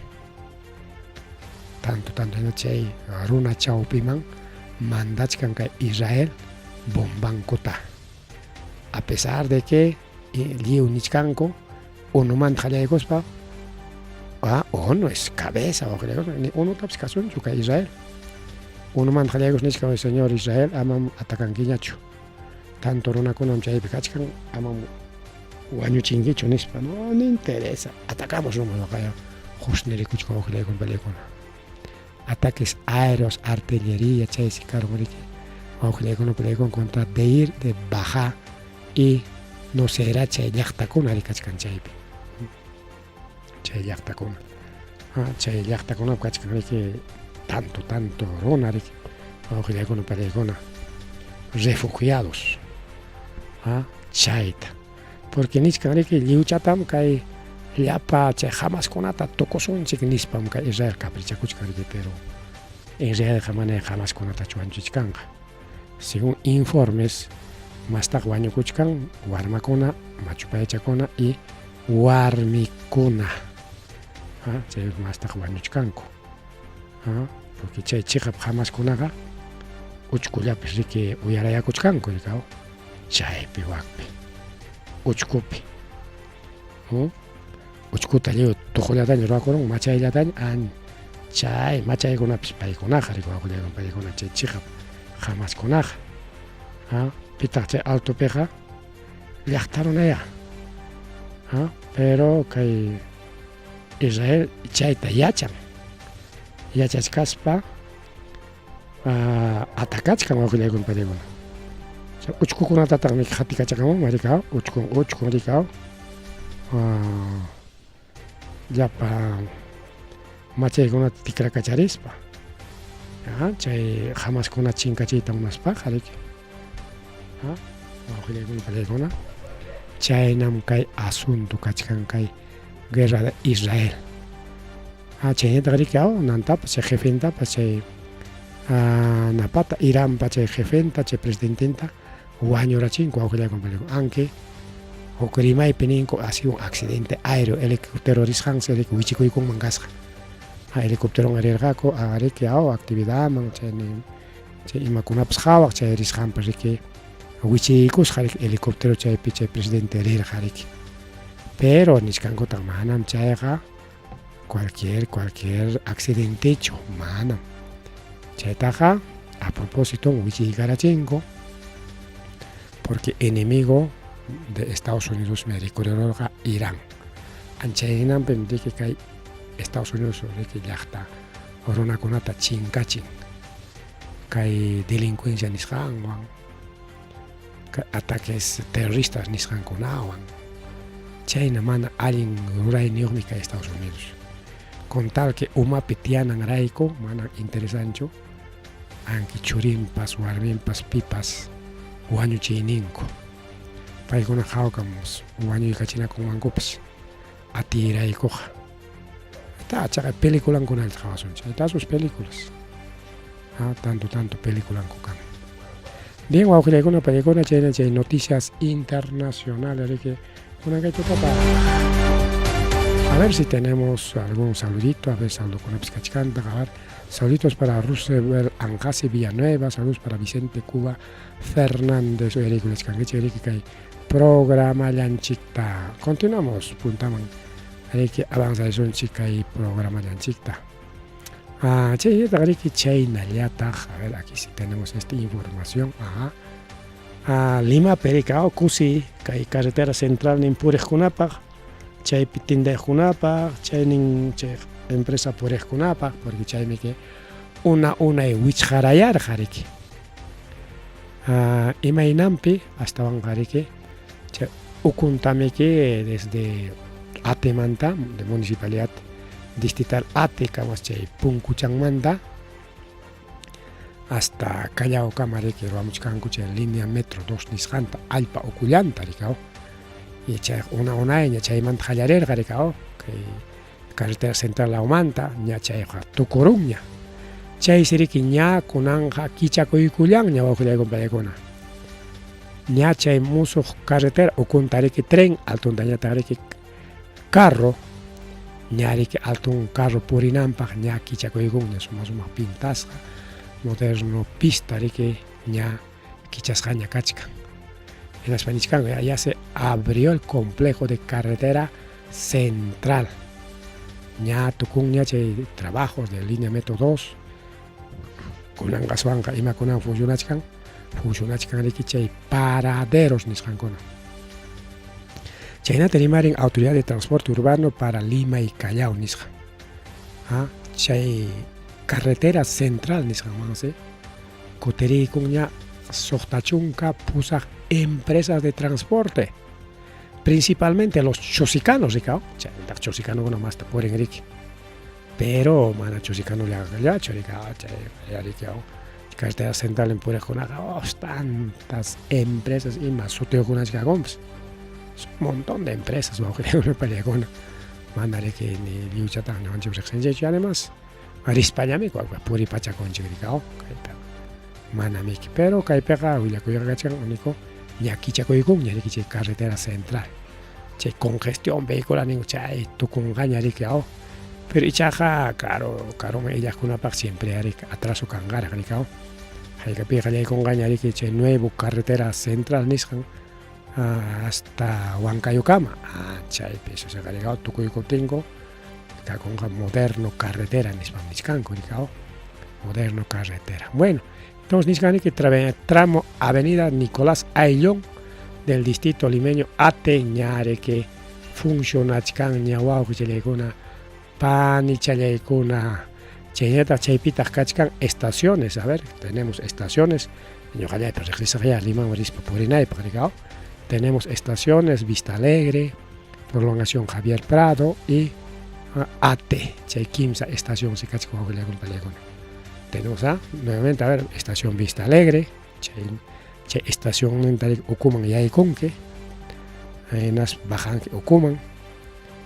Tanto tanto chay runa chawpiman mandachkan kay Israel bombankuta. A pesar de que lliw nichkanku unumanta qallaykuspa, ONU es cabeza, ni unutapas kasunchu kay Israel. Unumanta qallaykuspa nichkan, señor Israel, amam atakankiñachu. Tanto runakunam chaypi kachkan, amam wañuchinkichu nispa. No, no interesa. Atacamos ruma kaya husnirikuchkan wawqillaykuna paniykuna. Ataques aéreos, artillería, chaysi karun riki wawqillaykuna paniykuna contra Deir de Baja y no será chay llaqtakuna kachkan chaypi. Chay llaqtakuna. Chay llaqtakuna kachkan riki tanto tanto runa riki wawqillaykuna paniykuna refugiados. Chayta. Porque nichkan riki lliwchatam kay llapa chay Hamaskunata tukusunchik nispam kay Israel caprichakuchkan riki, pero en realidad mana Hamaskunatachu wañuchichkanqa. Según informes, mastaq wañukuchkan warmakuna, machupayachakuna y warmikuna. Chay mastaq wañuchkanku. Porque chay chiqap Hamaskunaqa uchkullapis riki uyarayakuchkanku rikaw chaypi wakpi uchkupi. Uchkuta lliw tuqullataña ruwakurun machayllataña an chay machaykunapis paykunaqa riki wawqillaykuna paykuna chay chiqap Hamaskunaqa. Pitaq chay altopiqa llaqta runaya. Pero kay Israel chayta yachan. Yachachkaspa atacachkan wawqillaykuna paykuna. Uchkukunatataqmi qatikachakamun rikaw, uchkun uchkun rikaw. Llapa machaykunata tikrakacharispa. Chay Hamaskuna chinkachiyta munaspaqa riki. Wawqillaykuna paykuna. Chaynam kay asunto kachkan kay guerra de Israel. Chaynataq riki aw nantapas chay jefentapas chay napata Iranpa chay jefenta chay presidententa wañurachinku wawqillayku paniykuna aunque huk rimaypi ninku ha sido un accidente aéreo helicóptero risqansi riki wichikuykunman kasqa helicópterowan rirqaku riki aw actividadman chayni chay imakunapas qhawaq chay risqanpas riki wichiykusqa riki helicóptero chaypi chay presidente rirqa riki pero nichkankutaq manam chayqa cualquier cualquier accidentechu manam chaytaqa a propósito wichiykarachinku porque enemigo de Estados Unidos me rikurirurqa Irán anchayninanpim riki kay Estados Unidos riki llaqta runakunata chinkachin kay delincuencia nisqanwan kay ataques terroristas nisqankunawan chayna mana allin rurayniyuqmi kay Estados Unidos con tal que umapi tiyananrayku mana interesanchu anki churinpas warminpas pipas wañuchiyninku paykuna hawkam wañuykachinakunmankupas atiyraykuqa ta chaqa peliculankunata qhawasunchik hay sus películas ah, tanto tanto peliculanku kan bien wawqillaykuna paykuna chayna chay noticias internacionales riki kunan kay tutapa a ver si tenemos algún saludito a ver saludokunapas kachkantaq a ver saluditos para Roosevelt Anjasi Villanueva saludos para Vicente Cuba Fernández uyarikulachkankichik riki kay programallanchikta continuamos puntaman riki avanzarisunchik kay programallanchikta ah, chaynallataq riki chaynallataq a ver aquí sí tenemos esta información ajá ah, Limapi riki ah, kusi kay carretera central nin puriqkunapaq chaypi tindayqkunapaq chaynin chay empresa puriqkunapaq porque chaymi que una unay wichqarayarqa riki ah, imaynanpi astawanqa riki chay ukuntamiki desde Atemanta de municipalidad distrital Ate kamas chay Punkuchanmanta hasta Callaokama riki ruwamuchkanku chay línea metro 2 nisqanta allpa ukullanta rikaw y chay una unayña chaymanta qallarirqa rikaw kay carretera central lawmanta ña chayqa tukurunña chaysi riki ña kunanqa kichakuykullanña wawqillayku paykuna ña chay musuq carretera ukunta riki tren altuntañataq riki carro ña riki altun carro purinanpaq ña kichakuykunña suma sumaq pintasqa moderno pista riki ña kichasqaña kachkan hinaspa nichkanku ya, ya se abrió el complejo de carretera central ña tukunña chay trabajos de línea metro 2 kunanqa aswanqa imakunan funcionachkan funcionachkan riki chay paraderos nisqankuna chaynata rimarin autoridad de transporte urbano para Lima y Callao nisqa ah, chay carretera central nisqanmansi kutiriykunña suqta chunka pusaq empresas de transporte principalmente los chosicanos rikaw chaytaq chosicanokuna masta purin riki pero mana chosicano llaqllachu rikaw chay rikaw carretera central en puriqkunaqa oh, tantas empresas ima sutiyuqkunachu kakunpas un montón de empresas wawqikuna panikuna mana riki ni lliwchataq ñuqanchik riqsinchikchu además rispallami puripachakunchik rikaw kaypiqa mana miki pero kaypiqa willakuyqa kachkan único ña kichakuykunña riki chay carretera central chay congestión vehicular ninku chay tukunqaña riki aw pero ichaqa karu karuman illaqkunapaq siempre ari atraso kanqaraq rikaw haykapi qallaykunqaña riki chay nuevo carretera central nisqan hasta Huancayokama chaypi eso se rikaw tukuykuptinku kakunqa moderno carretera nispam nichkanku rikaw moderno carretera bueno entonces nichkan riki tramo avenida Nicolás Ayllón del distrito limeño Ate ñariki funcionachkanña wawqichallaykuna panichallaykuna chaynataq chaypitaq kachkan estaciones a ver tenemos estaciones ñuqallaypi riqsisaqya Limaman rispa purinaypaq rikaw tenemos estaciones Vista Alegre prolongación Javier Prado y Ate chay kimsa estación si kachkan wawqillaykuna panillaykuna tenemos a nuevamente a ver estación Vista Alegre chay chay estacionninta ukuman yaykunki hinaspa bajanki ukuman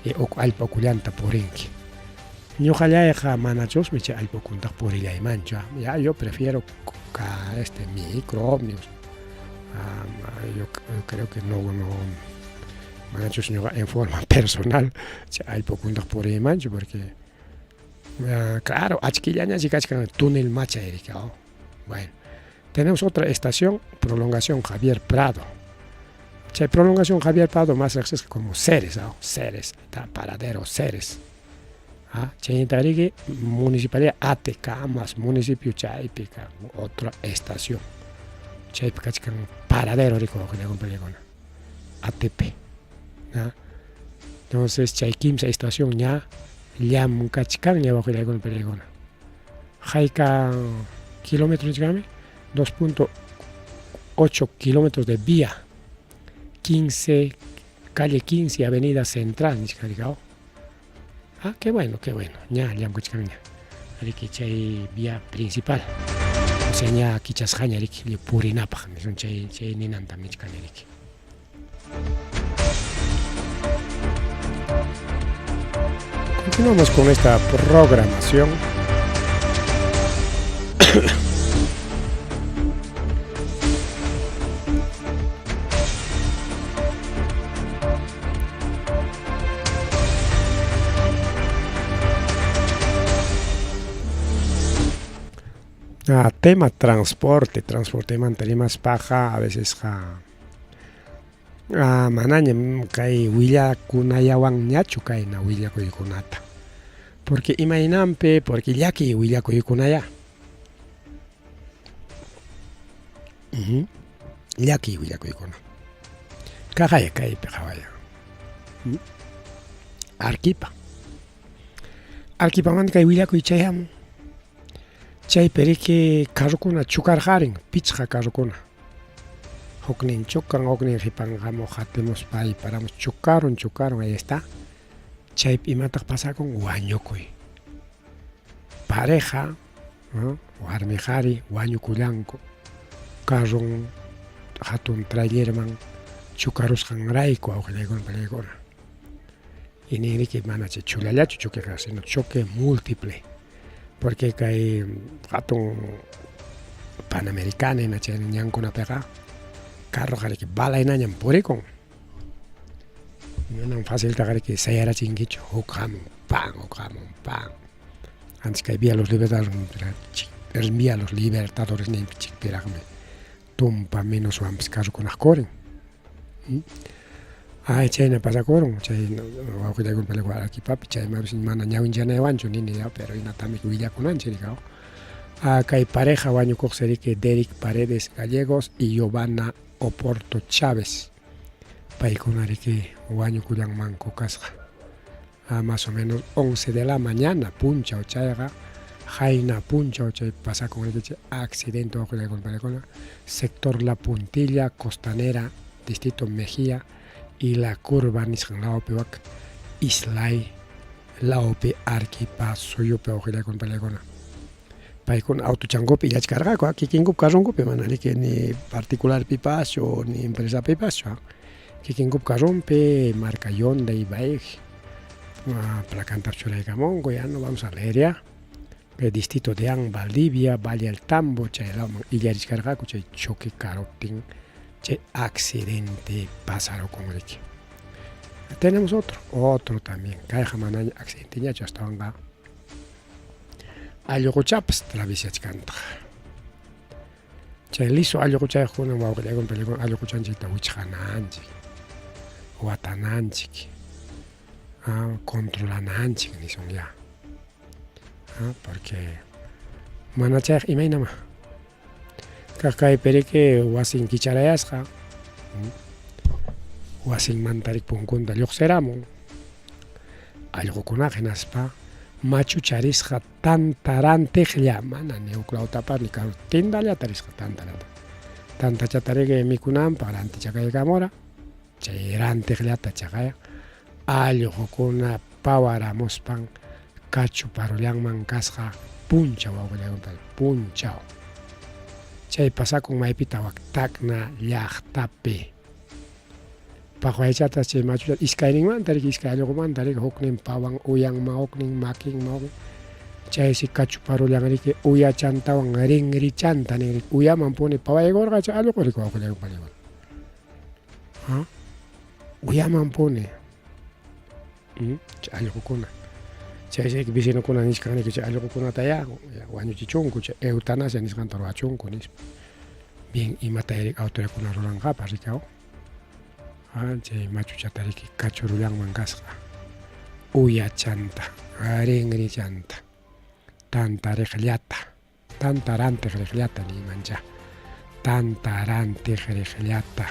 y uku allpa ukullanta purinki. Ñuqallayqa manachusmi chay allpukuntaq purillaymanchu. Ya yo prefiero este micro ómnibus. Yo creo que no, no manachus ñuqa en forma personal chay allpukuntaq puriymanchu porque claro, achkillañachi kachkan túnel machay riki. Bueno, tenemos otra estación, prolongación Javier Prado. Chay prolongación Javier Prado más riqsisqa como Ceres, Ceres, paradero Ceres. Chaynintariki municipalidad Atecamas, municipio chaypi kan otra estación. Chaypi kachkan paradero riki wawqillaykunapallikuna. ATP. Entonces chay kimsa estación ña llamkachkanña wawqillaykunapallikuna. Hayka kilómetros nichkanmi? 2.8 kilómetros de vía. 15, calle 15, avenida Central nichkan riki. Ah, qué bueno, qué bueno. Ña llamkachkanña. Riki chay vía principal. O sea, ña kichasqaña riki purinapaq nisun chay chay ninanta nichkani riki. Continuamos con esta programación. Tema transporte, transportemanta rimaspaqa a vecesqa manañam kay willakunallawanñachu kayna willakuykunata. Porque imaynanpi, porque llakiy willakuykunaya. Llakiy willakuykuna. Kaqaya kaypi qhawaya. Arquipa. Arquipamanta kay willakuy chayamun. Chaypi riki carrokuna chukarqarin, pichqa carrokuna. Huknin chukan, huknin qipanqamuq qatimuspa ayparamos chukarun, chukarun, ahí está. Chaypi imataq pasakun? Wañukuy. Pareja, ¿no? Warmi qhari wañukullanku. Carron hatun trailerman chukarusqanrayku awqillaykuna palaykuna. Y ninriki mana chay chulallachu choqueqa, sino choque múltiple. Porque kay hatun Panamericana hina chay ñankunapiqa carroqa riki balaynañam purikun. Manam faciltaqa riki sayarachinkichu, huk hamun, pan, huk hamun, pan. Antes kay Vía Los Libertadores, Vía Los Libertadores ninpi chikpiraqmi tumpa menoswanpas carrokunaq kurin. Ay, chayna pasakurun, chay wawqillaykuna paykuna Arequipapi, chaymanpas mana ñawinchanaywanchu nini ya, pero hinatami willakunanchik riki. Kay pareja wañukuqsi riki Derek Paredes Gallegos y Giovanna Oporto Chávez. Paykuna riki wañukullanmanku kasqa. Más o menos 11 de la mañana, punchaw chayqa, qayna punchaw chay pasakun riki chay accidente wawqillaykuna paykuna, sector La Puntilla, Costanera, distrito Mejía y La Curva nisqan lawpi wak Islay lawpi Arequipa suyupi wawqillaykuna paykuna. Paykuna autochankupi illachkarqaku, kikinkup carronkupi mana riki ni particularpipaschu ni empresapipaschu. Kikinkup carronpi marca Hyundai Bike, placanta churaykamunku, ya no vamos a leer ya. El distrito de An, Valdivia, Valle del Tambo, chay lawman illarichkarqaku chay choque karuptin, chay accidente pasarukun riki. Tenemos otro, otro también. Kayqa manaña accidenteñachu astawanqa allquchapas travisyachkantaq. Chay liso allquchayuqkuna wawqillaykuna paykuna allquchanchikta wichqananchik, watananchik, controlananchik nisun ya. Porque mana chayqa imaynama. Kaq kaypi riki wasin kicharayasqa, wasinmanta riki punkunta lluqsiramun. Allqukunaqa hinaspa machucharisqa tanta rantiqlla, mana ni huk lawtapas ni karu tindallata risqa tantalata. Tantachata riki mikunanpaq rantichakaykamura, chay rantiqllata chaqaya allqukuna pawaramuspan kachuparullanman kasqa punchaw wawqillaykuna punchaw. Chay pasakun maypita wak Tacna llaqtapi. Paqwaychatas chay machucha iskayninmanta riki iskay allqumanta riki huknin pawan uyanman huknin makinman huknin chaysi kachuparullan riki uyachantawan rinrichanta nin riki uyaman puni pawaykurqa chay allqu riki wawqillayku panikuna. Ha? Uyaman puni. Chay allqukuna. Chaysi vecinokuna nichkan riki chay allqukunatayá wañuchichunku chay eutanasia nisqanta ruwachunku nispa. Bien imata autoridadkuna ruranqapas riki aw. Chay machuchata riki kachurullanman kasqa. Uyachanta, rinrichanta, tantariqllata, tanta rantiq riqllata niymanchá. Tanta rantiq riqllata.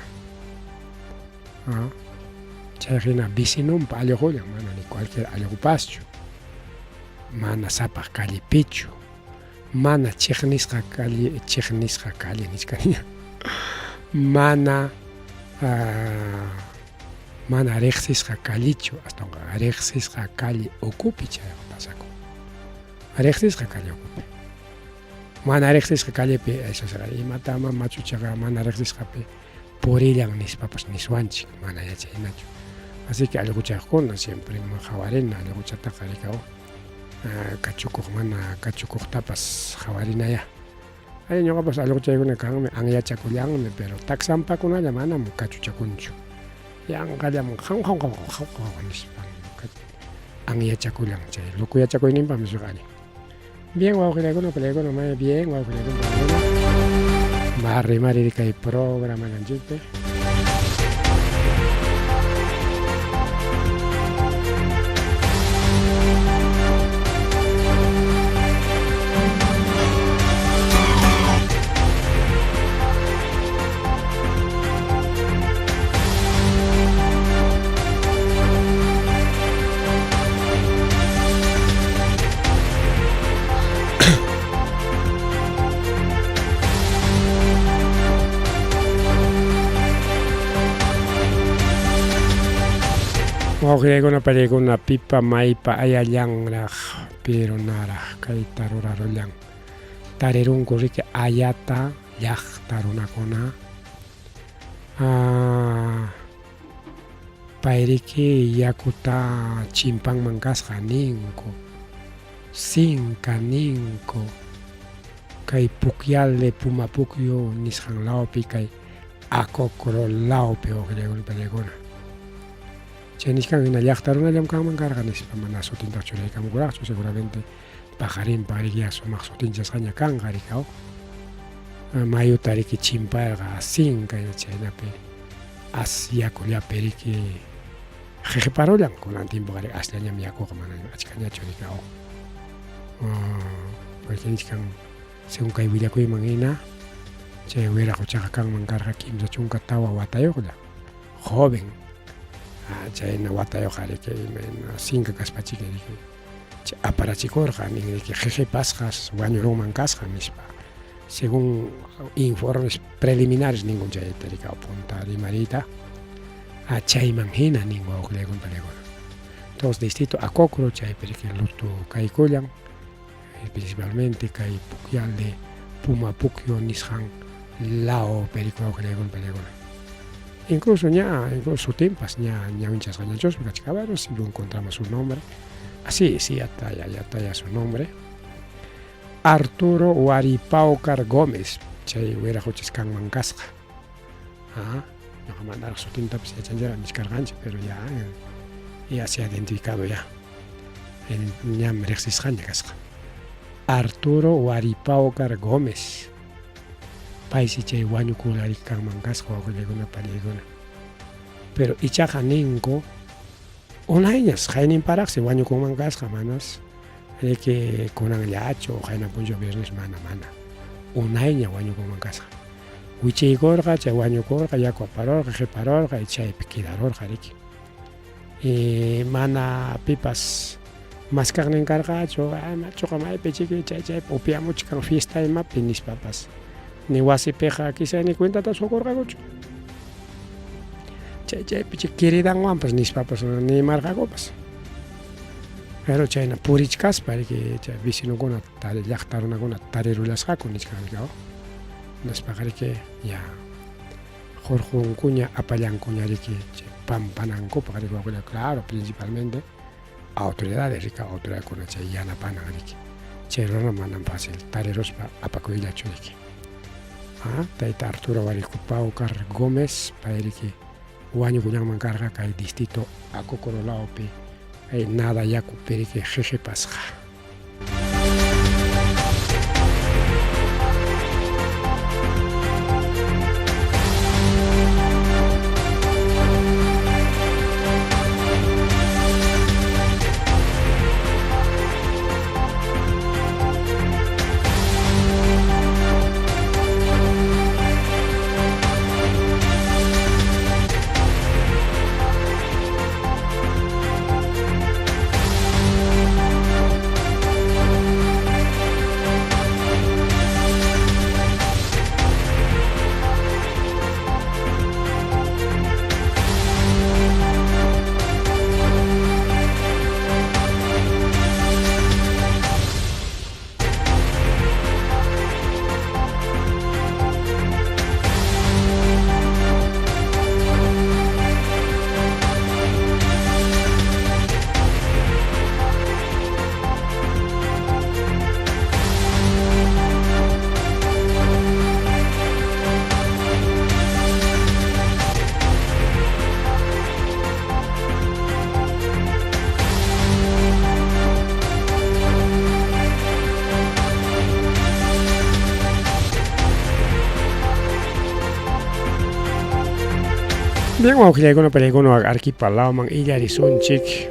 Chay hina vecinonpa allqullan, mana ni cualquier allqupaschu. Mana sapaq callepichu. Mana chiqnisqa calle, chiqnisqa calle nichkaniña. Mana mana riqsisqa callechu, astawanqa riqsisqa calle ukupi chayqa pasakun. Riqsisqa calle ukupi. Mana riqsisqa callepi eso imatama machuchaqa mana riqsisqapi purillan nispapas niswanchik, mana yachaynachu. Así que allquchaqkuna siempre qhawarina allquchataqa rikaw. Kachukuq mana kachukuqtapas qhawarinayá. Ay ñuqapas allquchaykuna kanmi, anyachakullanmi, pero taksampakunalla manam kachuchakunchu. Yanqallam qhaw qhaw qhaw qhaw qhaw nispa anyachakullan chay loco yachakuyninpaqmi suqa allin. Bien wawqillaykuna palaykuna may bien wawqillaykuna palaykuna. Marrimari kay programa lanchikpi. Wawqillaykuna pariykuna pipa maypa ayallanraq pero naraq kayta rurarullan tarirunku riki ayata llaqta runakuna payriki yakuta chimpanman kasqa ninku sinka ninku kay Pukyalde Pumapukyu nisqan lawpi kay Acocro lawpi wawqillaykuna pariykuna. Chay nichkan hina llaqta runallam kanman karqa nispa mana sutintaq churaykamukuraqchu seguramente paqarinpaq riki ya sumaq sutinchasqaña kanqa riki aw mayuta riki chimparqa sinka chaynapi as yakullapi riki qhiqhiparullan kunan tiempoqa riki asllañam yakuqa mana achkañachu riki aw porque nichkan según kay willakuyman hina chay wiraquchaqa kanman karqa 34 watayuqlla joven chayna watayuqqa riki imayna sinka kaspachiki riki aparachikurqa nin riki qhiqhipasqas wañurunman kasqa nispa según informes preliminares ninkun chayta riki punta rimariyta chayman hina nin wawqillaykuna panaykuna entonces distrito Acocro chaypi riki luto kaykullan principalmente kay Pukyalde Pumapukyu nisqan lawpi riki wawqillaykuna panaykuna incluso ña incluso sutinpas ña ñawinchasqañachusmi kachka si lo encontramos su nombre así sí ya está ya, ya está ya su nombre Arturo Waripaucar Gómez chay wiraquchis kanman kasqa ñuqa manaraq sutintapas yachanchiraq nichkarqanchik pero ya ya se ha identificado ya ñam riqsisqaña kasqa Arturo Waripaucar Gómez paysi chay wañukulari kanman kasqa wawqillaykuna paniykuna pero ichaqa ninku unayñas qayninparaqsi wañukunman kasqa manas riki kunanllachu qayna punchaw viernes mana mana unayña wañukunman kasqa wichiykurqa chay wañukurqa yaku aparurqa qiparurqa y chaypi quedarurqa riki y mana pipas maskaqnin karqachu machuqa maypi chiki chay chaypi upiamuchkan fiesta imapi nispapas ni wasipiqa quizá ni cuentatapas qukurqakuchu chay chaypi chay queridanwanpas nispapas nimarqakupas pero chayna purichkaspa riki chay vecinokuna llaqta runakuna tarirullasqaku nichkan riki nispaqa riki ya hurqunkuña apallankuña riki chay. pampanankupaq riki wawqilla, claro principalmente autoridades riki, autoridadkuna chay yanapanan riki, chay runa manam fácil tariruspa apakuyllachu riki. Ah, tayta Arturo Warikupawkar Gómez, pay riki wañukullanman karqa kay distrito Acocoro lawpi kay nada yakupi riki qiqipasqa. Bien, wawqillaykuna palaykuna Arequipa lawman illarisunchik.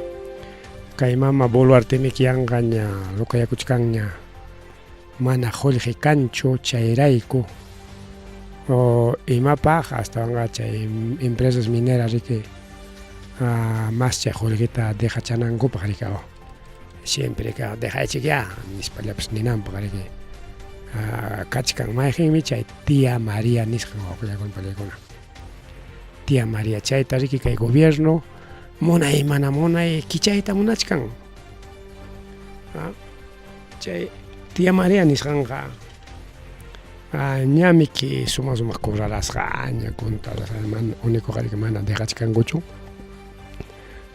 Kay mama Boluartemi yanqaña lukayakuchkanña mana qullqi kanchu chayrayku o imapaq astawanqa chay empresas mineras riki mas chay qullqita dejachanankupaq riki siempre ka dejaychik ya nispallapas ninanpaq riki kachkan mayqinmi chay tía María nisqan wawqillaykuna palaykuna. Tía María chayta riki kay gobierno munay mana munay kichayta munachkan. Chay tía María nisqanqa ñamiki suma sumaq cobralasqaña contalasqa mana únicoqa riki mana dejachkankuchu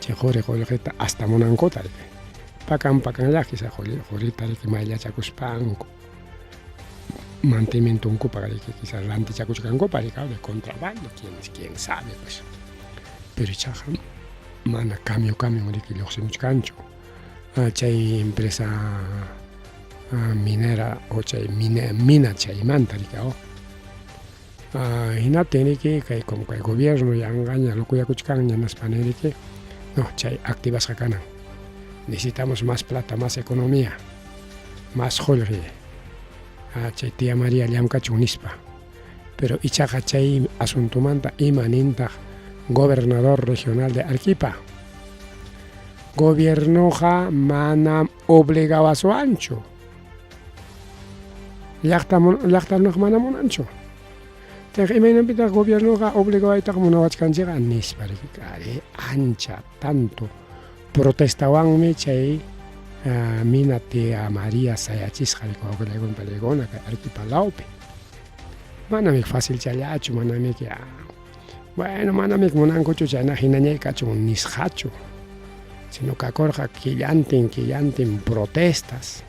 chay quri qullqita hasta munankuta riki pakan pakanlla quizá qurita riki mayllachakuspanku mantenimientonkupa riki quizá rantichakuchkankupa riki de contrabando quién, quién sabe pues pero ichaqa mana cambio cambio riki lluqsimuchkanchu chay empresa minera o chay mina chaymanta riki hinaptin riki kay como kay gobierno yanqaña locoyakuchkanña nispa riki no chay activasqa kanan necesitamos más plata, más economía, más qullqi chay tía María llamkachun nispa pero ichaqa chay asuntomanta ima nintaq gobernador regional de Arequipa gobiernoqa manam obligawasuanchu llaqta mana munanchu chayqa imaynanpitaq gobiernoqa obligawaytaqa munawachkanchikqa nispa riki ancha tanto protestawanmi chay mina tía María sayachisqa riki wawqillaykuna palaykuna kay Arequipa lawpi manami fácil challachu manamiki bueno manamiki munankuchu chayna hinañay kachun nisqachu sino kakurqa killantin killantin protestas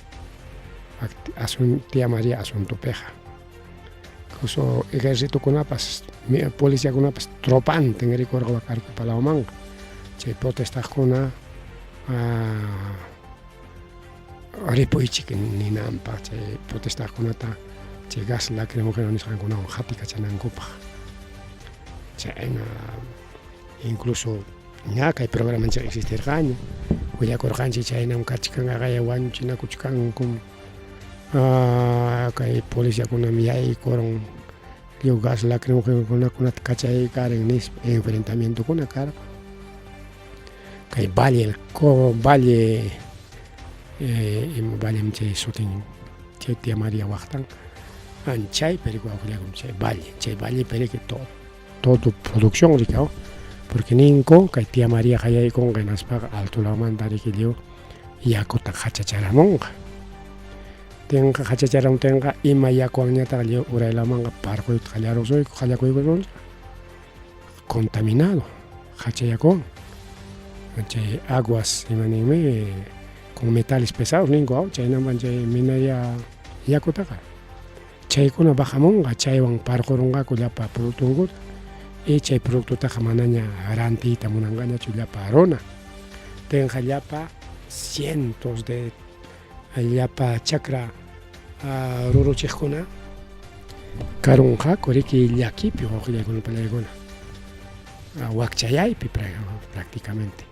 tía María asuntopiqa incluso ejércitokunapas policiakunapas tropantin rikurqa Arequipa lawmanqa chay protestaqkuna ripuychik ninanpaq chay protestaqkunata chay gas lacrimógeno nisqankunawan qatikachanankupaq chayna incluso ña kay programanchik existirqaña willakurqanchik chaynam kachkan aqaya wañuchinakuchkankum kay policiakunam yaykurun lliw gas lacrimógenokunakunata kachaykarin nispa enfrentamientokuna karqa kay Valle el Valle ima Valle chay sutin chay tía María waqtan chaypi riki wawqillaykuna chay valle chay vallepi riki todo producción riki porque ninku kay tía María hayaykunqa hinaspaqa alto lawmanta riki lliw yakuta qachacharamunqa tinqa qachacharamuptinqa ima yakuwanñataq lliw uraylamanqa parquyta qallarusuyku qallakuykusunchik contaminado. Hacha yakuwan. Chay aguas imaninmi con metales pesados ninku aw chaynaman chay minería yakutaqa. Chaykuna bajamunqa chaywan parqurunqaku llapa productonkuta y chay productotaqa manaña rantiyta munanqañachu llapa runa. Tenqa llapa cientos de llapa chakra ruruchiqkuna karunqaku riki llakipi wawqillaykuna panillaykuna wakchayaypi prácticamente.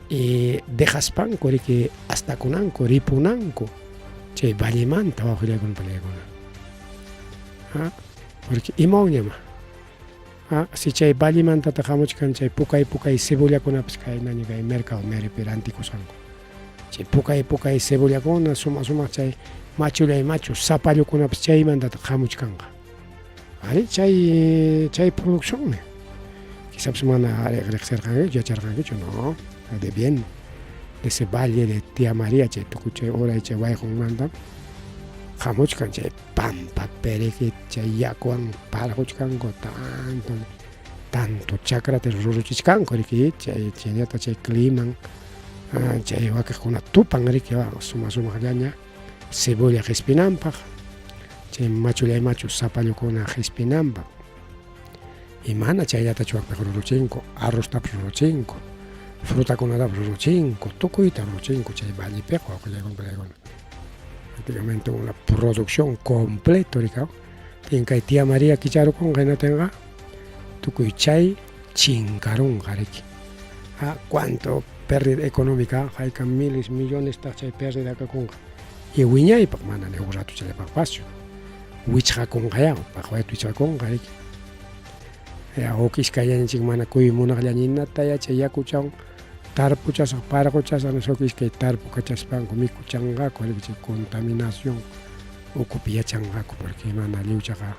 Y dejaspanku riki astakunanku ripunanku chay vallemanta wawqillaykuna panillaykuna. Porque imawanñama si chay vallemantataq hamuchkan chay pukay pukay cebollakunapas kaynaña kay mercado neripi rantikusqanku. Chay pukay pukay cebollakuna sumaq sumaq chay machullay machu zapallukunapas chaymantataq hamuchkanqa. Ari chay chay produccionmi. Quizás mana riqsirqankichu yacharqankichu no de bien de ese valle de Tía María chay tukuy chay uray chay wayqunmanta hamuchkan chay pampa pereje chay yakuwan parquchkanku tanto tanto chakrata ruruchichkanku riki chay chaynata chay climan chay wakiqkuna tupan riki suma sumaqllaña cebolla qispinanpaq chay machullay machu zapallukuna qispinanpaq y mana chayllatachu wakpiq ruruchinku arroztapas ruruchinku frutakunatapas ruruchinku tukuyta ruruchinku chay vallepiqa wawqillaykuna panillaykuna prácticamente una producción completo rikaw tinkay tía María kicharukunqa hinatinqa tukuy chay chinkarunqa riki cuánto pérdida económica hayka miles millones taq chay pérdida kakunqa y wiñaypaq mana ni huk rato chayllapaqpaschu wichqakunqayá paqwayta wichqakunqa riki huk iskayllañanchik mana kuy munaqllañinata yachay yakuchawan tarpuchasaq parquchasaq nispa huk iskay tarpukachaspanku mikuchanqaku riki chay contaminación ukupi yachanqaku porque mana lliwchaqa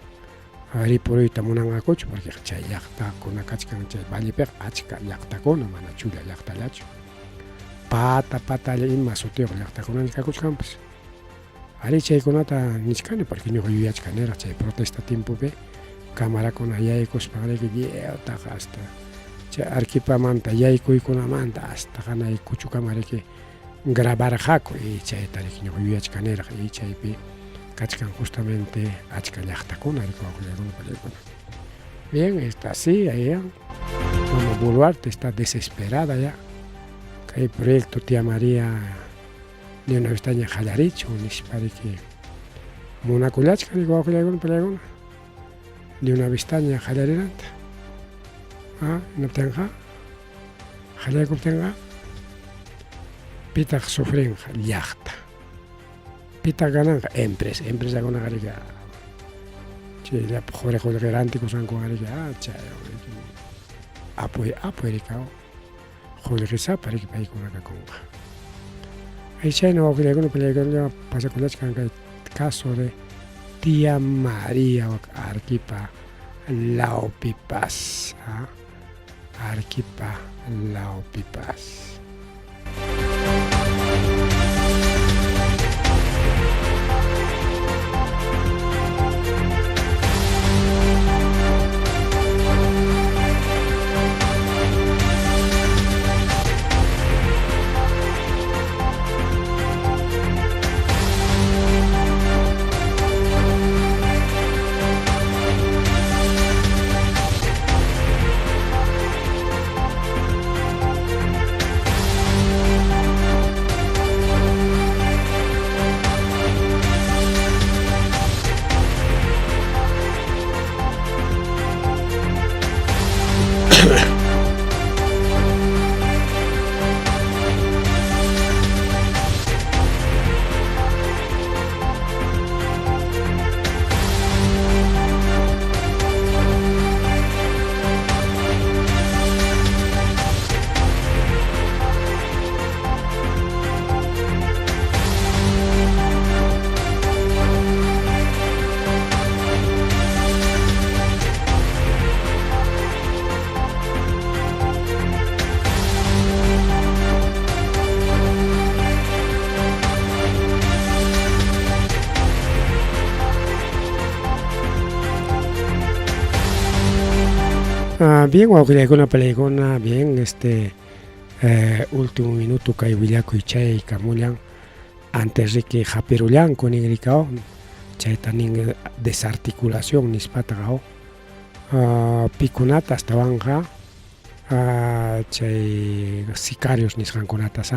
ripuruyta munanqakuchu porque chay llaqtakuna kachkan chay vallepiqa achka llaqtakuna mana chulla llaqtallachu pata patalla ima sutiyuq llaqtakuna kakuchkanpas. Ari chaykunata nichkani porque ñuqa yuyachkaniraq chay protesta tiempopi camarakuna yaykuspan riki lliwtaqa hasta chay Arequipamanta yaykuykunamanta hasta hanay kuchukama riki grabarqaku y chayta riki ñuqa yuyachkaniraq y chaypi kachkan justamente achka llaqtakuna riki wawqillaykuna panillaykuna. Bien, está así, ahí Mama Boluarte está desesperada ya. Kay proyecto Tía María de una vez taña qallarichun nispa riki munakullachkan riki wawqillaykuna panillaykuna de una vez taña qallarinanta. Hinaptinqa qallaykuptinqa pitaq sufrinqa llaqta. Pitaq gananqa empresa, empresakunaqa riki chay llapa quri qullqi rantikusqankuwan riki chay apuy apuy riki qullqisapa riki paykuna kakunqa. Ay chayna wawqillaykuna panillaykuna pasakullachkan kay caso de Tía María wak Arequipa lawpipas Arequipa lawpipas. Bien, wawqillaykuna, palaykuna, bien, este último minuto kay willakuy chay kamullan antes riki hapirullanku nin rikao chayta nin desarticulación nispataqa pikunata astawanqa chay sicarios nisqankunatas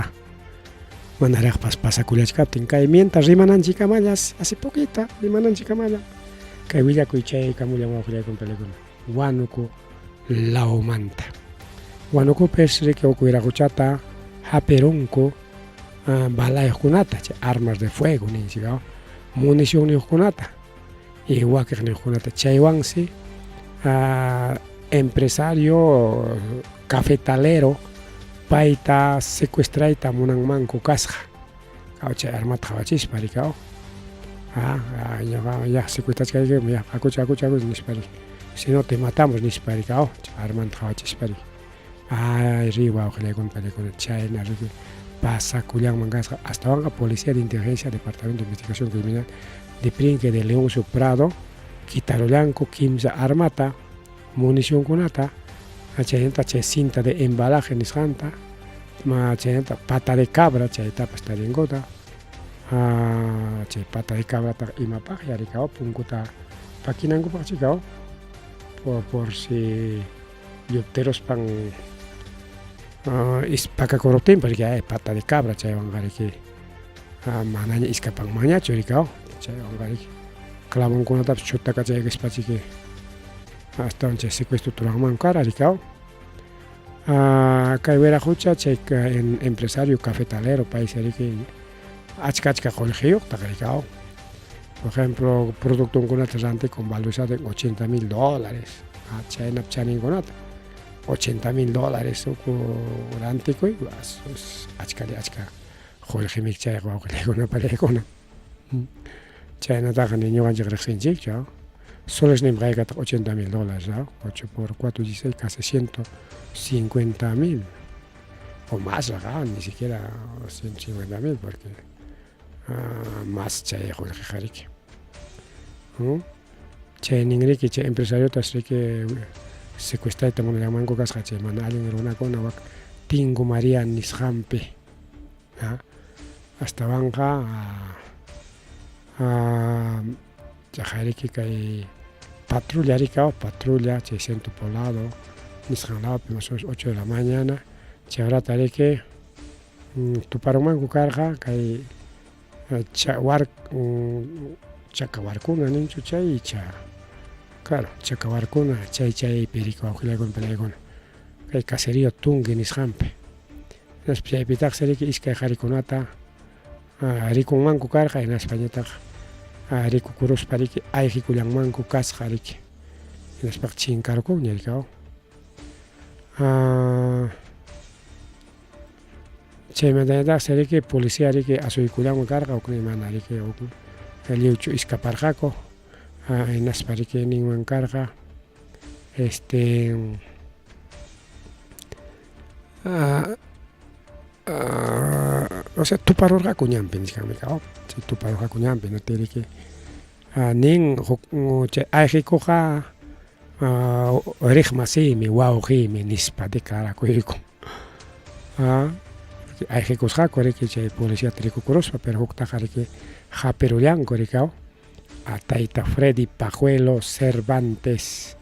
manaraqpas pasakullachkaptin kay mientras rimananchikkamallas hace poquita rimananchikkamalla kay willakuy chay kamullan wawqillaykuna palaykuna Huánuco lawmanta. Huánucopis riki huk wiraquchata hapirunku balayuqkunata, chay armas de fuego ninchik, municionniyuqkunata y wakiqniyuqkunata. Chaywansi empresario cafetalero payta secuestrayta munanmanku kasqa. Chay armata qhawachispa riki, ñuqa ya secuestrachkayki, ya hakuchi hakuchi hakuchi nispa riki. Si no te matamos nispa riki, armanta qhawachispa riki. Ay ri wawqillaykuna pallaykuna chayna riki pasakullanman kasqa. Astawanqa Policía de Inteligencia, Departamento de Investigación Criminal de Prinque de Leoncio Prado kitarullanku kimsa armata, municionkunata, chaynata chay cinta de embalaje nisqanta, chaynata pata de cabra chaytapas tarinkuta. Chay pata de cabrataqa imapaqya rikaw punkuta pakinankupaq chikaw por si lluptiruspan pakakuruptinpas riki ay pata de cabra chaywanqa riki manaña iskapanmanñachu rikaw chaywanqa riki clavonkunatapas chutakachaykuspa chiki astawan chay secuestro turanman kara rikaw. Kay wiraqucha chay empresario cafetalero paysi riki achka achka qullqiyuqtaq rikaw. Por ejemplo, productonkunata rantikun valorizado en 80 mil dólares, chaynap chaninkunata 80 mil dólares huk rantikuy achkalla achka qullqimik chayqa wawqillaykuna palaykuna. Chaynataqa ni ñuqanchik riqsinchikchu. Soles nim haykataq 80 mil dólares, 8 por 4, 16, casi 150 mil o más, ni siquiera 150 mil, porque más chay qullqiqa riki. Chay ninriki chay empresariotas riki secuestrayta munallanmanku kasqa chay mana allin runakuna wak Tingo María nisqanpi. Astawanqa chaqayriki kay patrulla rikaw, patrulla chay centro poblado nisqan lawpi más o menos 8 de la mañana chay horata riki tuparunmanku karqa kay chakawarkuna ninchu chay icha claro chakawarkuna chay chaypi riki wawqillaykuna palaykuna kay caserío Tungue nisqanpi. Hinaspa chaypitaqsi riki iskay qharikunata rikunmanku karqa, hinaspañataq rikukuruspa riki ayqikullanmanku kasqa riki. Hinaspaqa chinkarkunña riki. Chaymantañataqsi riki policía riki asuykullanman karqa, huknin mana riki lliwchu iskaparqaku, hinaspa riki ninman karqa este o sea tuparurqaku ñanpi nichkanmi chay tuparurqaku ñanpi riki nin huk chay ayqikuqa riqmasiymi wawqiymi nispa declarakuykun. Ayqikusqaku riki chay policiata rikukuruspa, pero huktaqa riki hapirullanku riki a tayta Freddy Pajuelo Cervantes.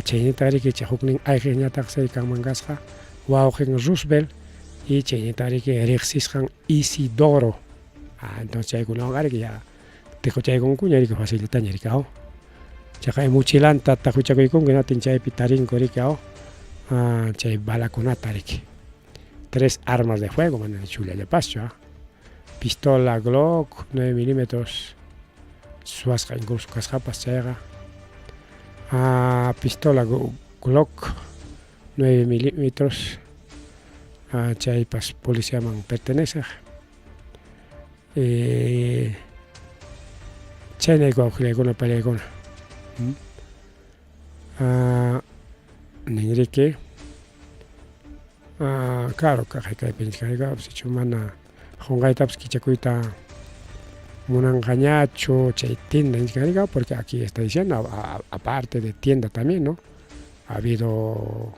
Chaynita riki chay huknin ayqiqñataqsi kanman kasqa wawqin Roosevelt y chaynita riki riqsisqan Isidoro. Entonces chaykunawanqa riki ya tiquchaykunkuña riki facilitaña riki Chaqay mochilanta taquchakuykunku hinatin chaypi tarinku riki chay balakunata riki. 3 armas de fuego mana chullallapaschu. Pistola Glock 9 milímetros suwasqa incluso kasqapas chayqa. Pistola Glock 9 milímetros chaypas policiaman perteneceq. Chaynayku wawqillaykuna palaykuna. Ninriki claro kaqay kaypi nichkanayku sichu mana qunqaytapas kichakuyta Munanqañachu chay tienda nichkanrika porque aquí está diciendo aparte de tienda también, ¿no? Ha habido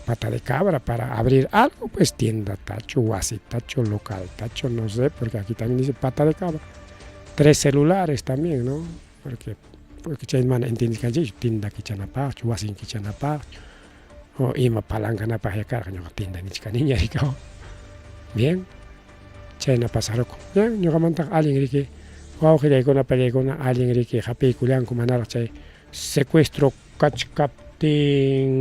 pata de cabra para abrir algo, pues tienda tacho, wasi tacho, local tacho, no sé, porque aquí también dice pata de cabra. Tres celulares también, ¿no? Porque porque chay mana entiendisqanchikchu tienda kichanapaqchu, wasin kichanapaqchu, o ima palankanapaqya karqa ñuqa tienda nichkaniña rika. Bien, chayna pasarukun. Bien, ñuqamantaqa allin riki wawqillaykuna pallaykuna allin riki hapiykullanku manaraq chay secuestro kachkaptin.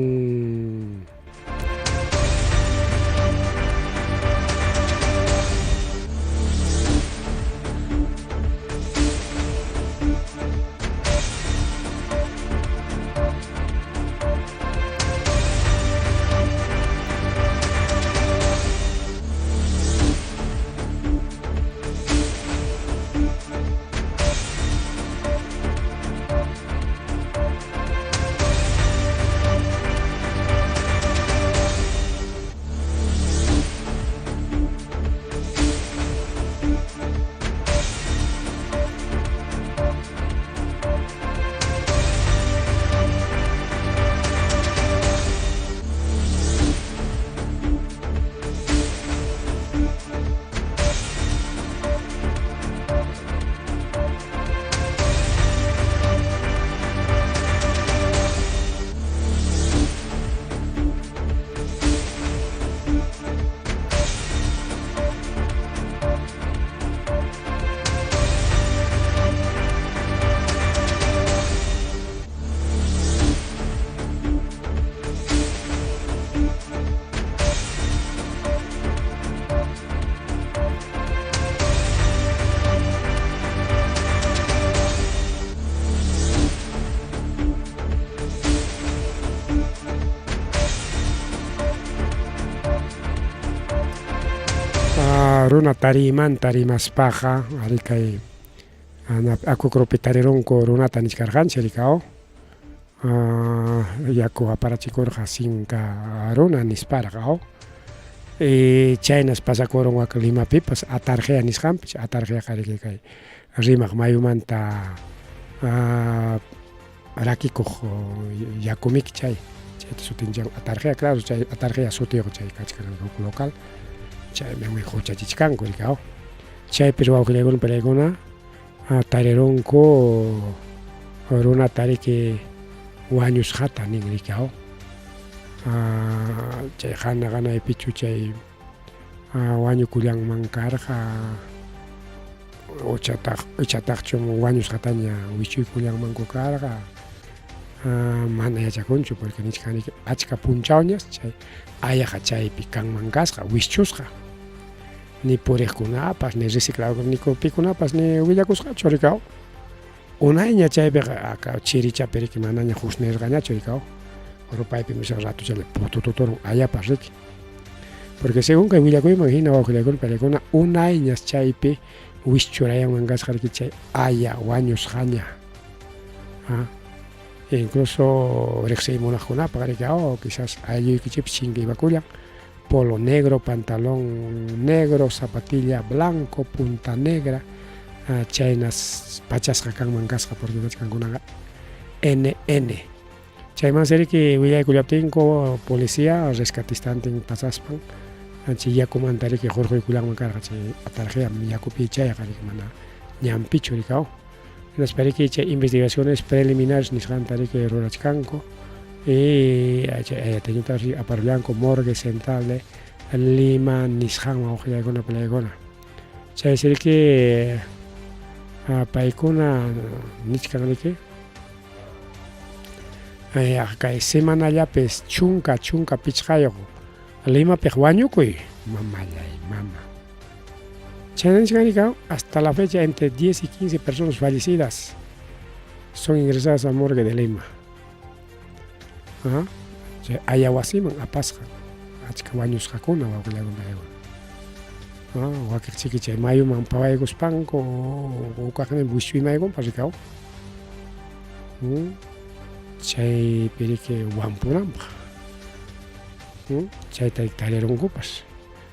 Runa tariymanta rimaspaqa ari kay Akukrupi tarirunku runata nichkarqanchik rikaw yaku aparachikurqa sinka runa nisparaq aw y chaynas pasakurun wak Limapipas Atarjea nisqanpi Atarjeaqa riki kay Rimaq mayumanta rakikuq yakumiki chay chayta sutinchan Atarjea claro chay Atarjea sutiyuq chay kachkan huk local chaymi huchachichkanku riki aw chaypis wawqillaykuna palaykuna tarirunku runata riki wañusqata nin riki aw chay qana qanaypichu chay wañukullanman karqa ochataq ichataqchu wañusqataña wichuykullanmanku karqa mana yachakunchu porque nichkan riki achka punchawñas chay ayaqa chaypi kanman kasqa wischusqa ni puriqkunapas ni reciclador ni pikunapas ni willakusqachu rikaw unayña chaypiqa aka chirichapi riki manaña husnirqañachu rikaw rupaypi misha ratuchalla putututurun ayapas riki porque según kay willakuyman hina wawqillaykuna pallaykuna unayñas chaypi wischurayanman kasqa riki chay aya wañusqaña incluso riqsiy munaqkunapaq riki oh quizás aylluykichikpas chinkaypakullan polo negro, pantalón negro, zapatilla blanco, punta negra, chaynas pachasqa kanman kasqa porque kachkankunaqa NN. Chaymansi riki willaykullaptinku policía rescatistantin pasaspan chay yakumanta riki hurquykullanman karqa chay Atarjea yakupi chayqa riki mana ñanpichu rikaw. Hinaspa riki chay investigaciones preliminares nisqanta riki rurachkanku y chay ayatañataq aparullanku morgue central de Lima nisqanman wawqillaykuna palaykuna. Chaysi riki paykuna nichkan riki kay semanallapis chunka chunka pichqayuq Limapiq wañukuy mamallay mama. Chayna nichkan riki hasta la fecha entre 10 y 15 personas fallecidas son ingresadas a morgue de Lima. Chay ayawasiman apasqa achka wañusqakuna wawqillaykuna palaykuna. Wakiqchiki chay mayuman pawaykuspanku ukaqnin wischuymaykunpas rikaw. Chaypi riki wampunanpaq. Chayta tarirunkupas.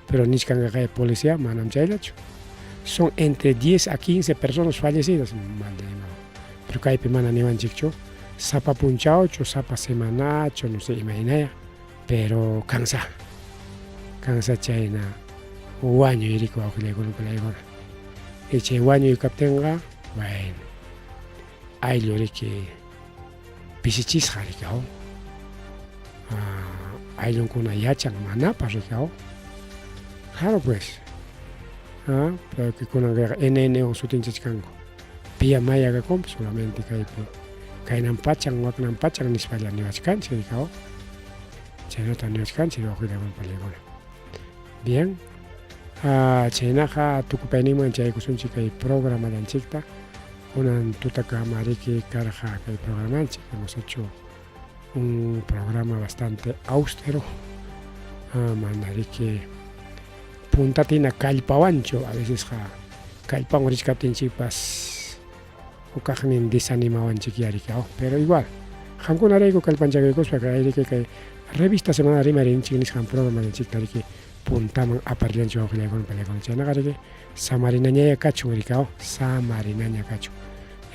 Pero nichkanqa kay policía manam chayllachu. Son entre 10 a 15 personas fallecidas. Pero kaypi mana niwanchikchu. Sapa punchawchu, sapa semanachu, no sé, imaynaya. Pero cansa. Cansa chayna wañuy riki wawqillaykuna palaykuna. Y chay wañuy kaptinqa, bueno, ayllu riki pisichisqa riki aw. Ayllunkuna yachan manapas riki aw. Claro pues. Ah, porque kunanqa NN sutinchachkanku. Pia maya kakunpas solamente kaypi. Kaynan pachan, waknan pachan nispalla niwachkanchik riki aw. Chaynata niwachkanchik wawqillaykuna palaykuna. Bien. Chaynaqa tukupayninman chaykusunchik kay programallanchikta. Kunan tutakama riki karqa kay programanchik. Hemos hecho un programa bastante austero. Mana riki puntatina kallpawanchu, a veces kallpawan richkaptinchikpas hukaqnin desanimawanchik ya riki, pero igual qamkunarayku kallpanchakuykuspa kay riki kay revista semanal rimarinchik nisqan programanchikta riki puntaman aparillanchik wawqillaykuna palaykuna. Chaynaqa riki samarinañaya kachun riki, samarinaña kachun.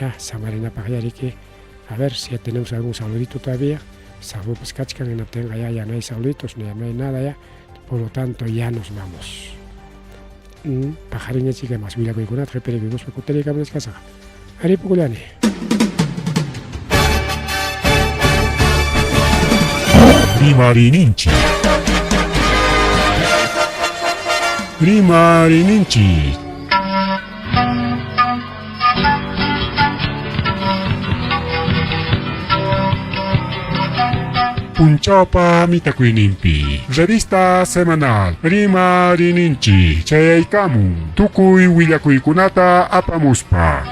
Ya, samarinapaq ya riki. A ver si ya tenemos algún saludito todavía. Saludos kachkan hinaptinqa ya, ya no hay saluditos, ya no hay nada ya. Por lo tanto, ya nos vamos. Paqarinña chika mas willakuykunata qhiparikuykuspa kutiriykamunachkasaq. Aripukullani. Rimarininchik. Rimarininchik. Punchawpa mitakuyninpi. Revista semanal Rimarininchik chayaykamun tukuy willakuykunata apamuspa.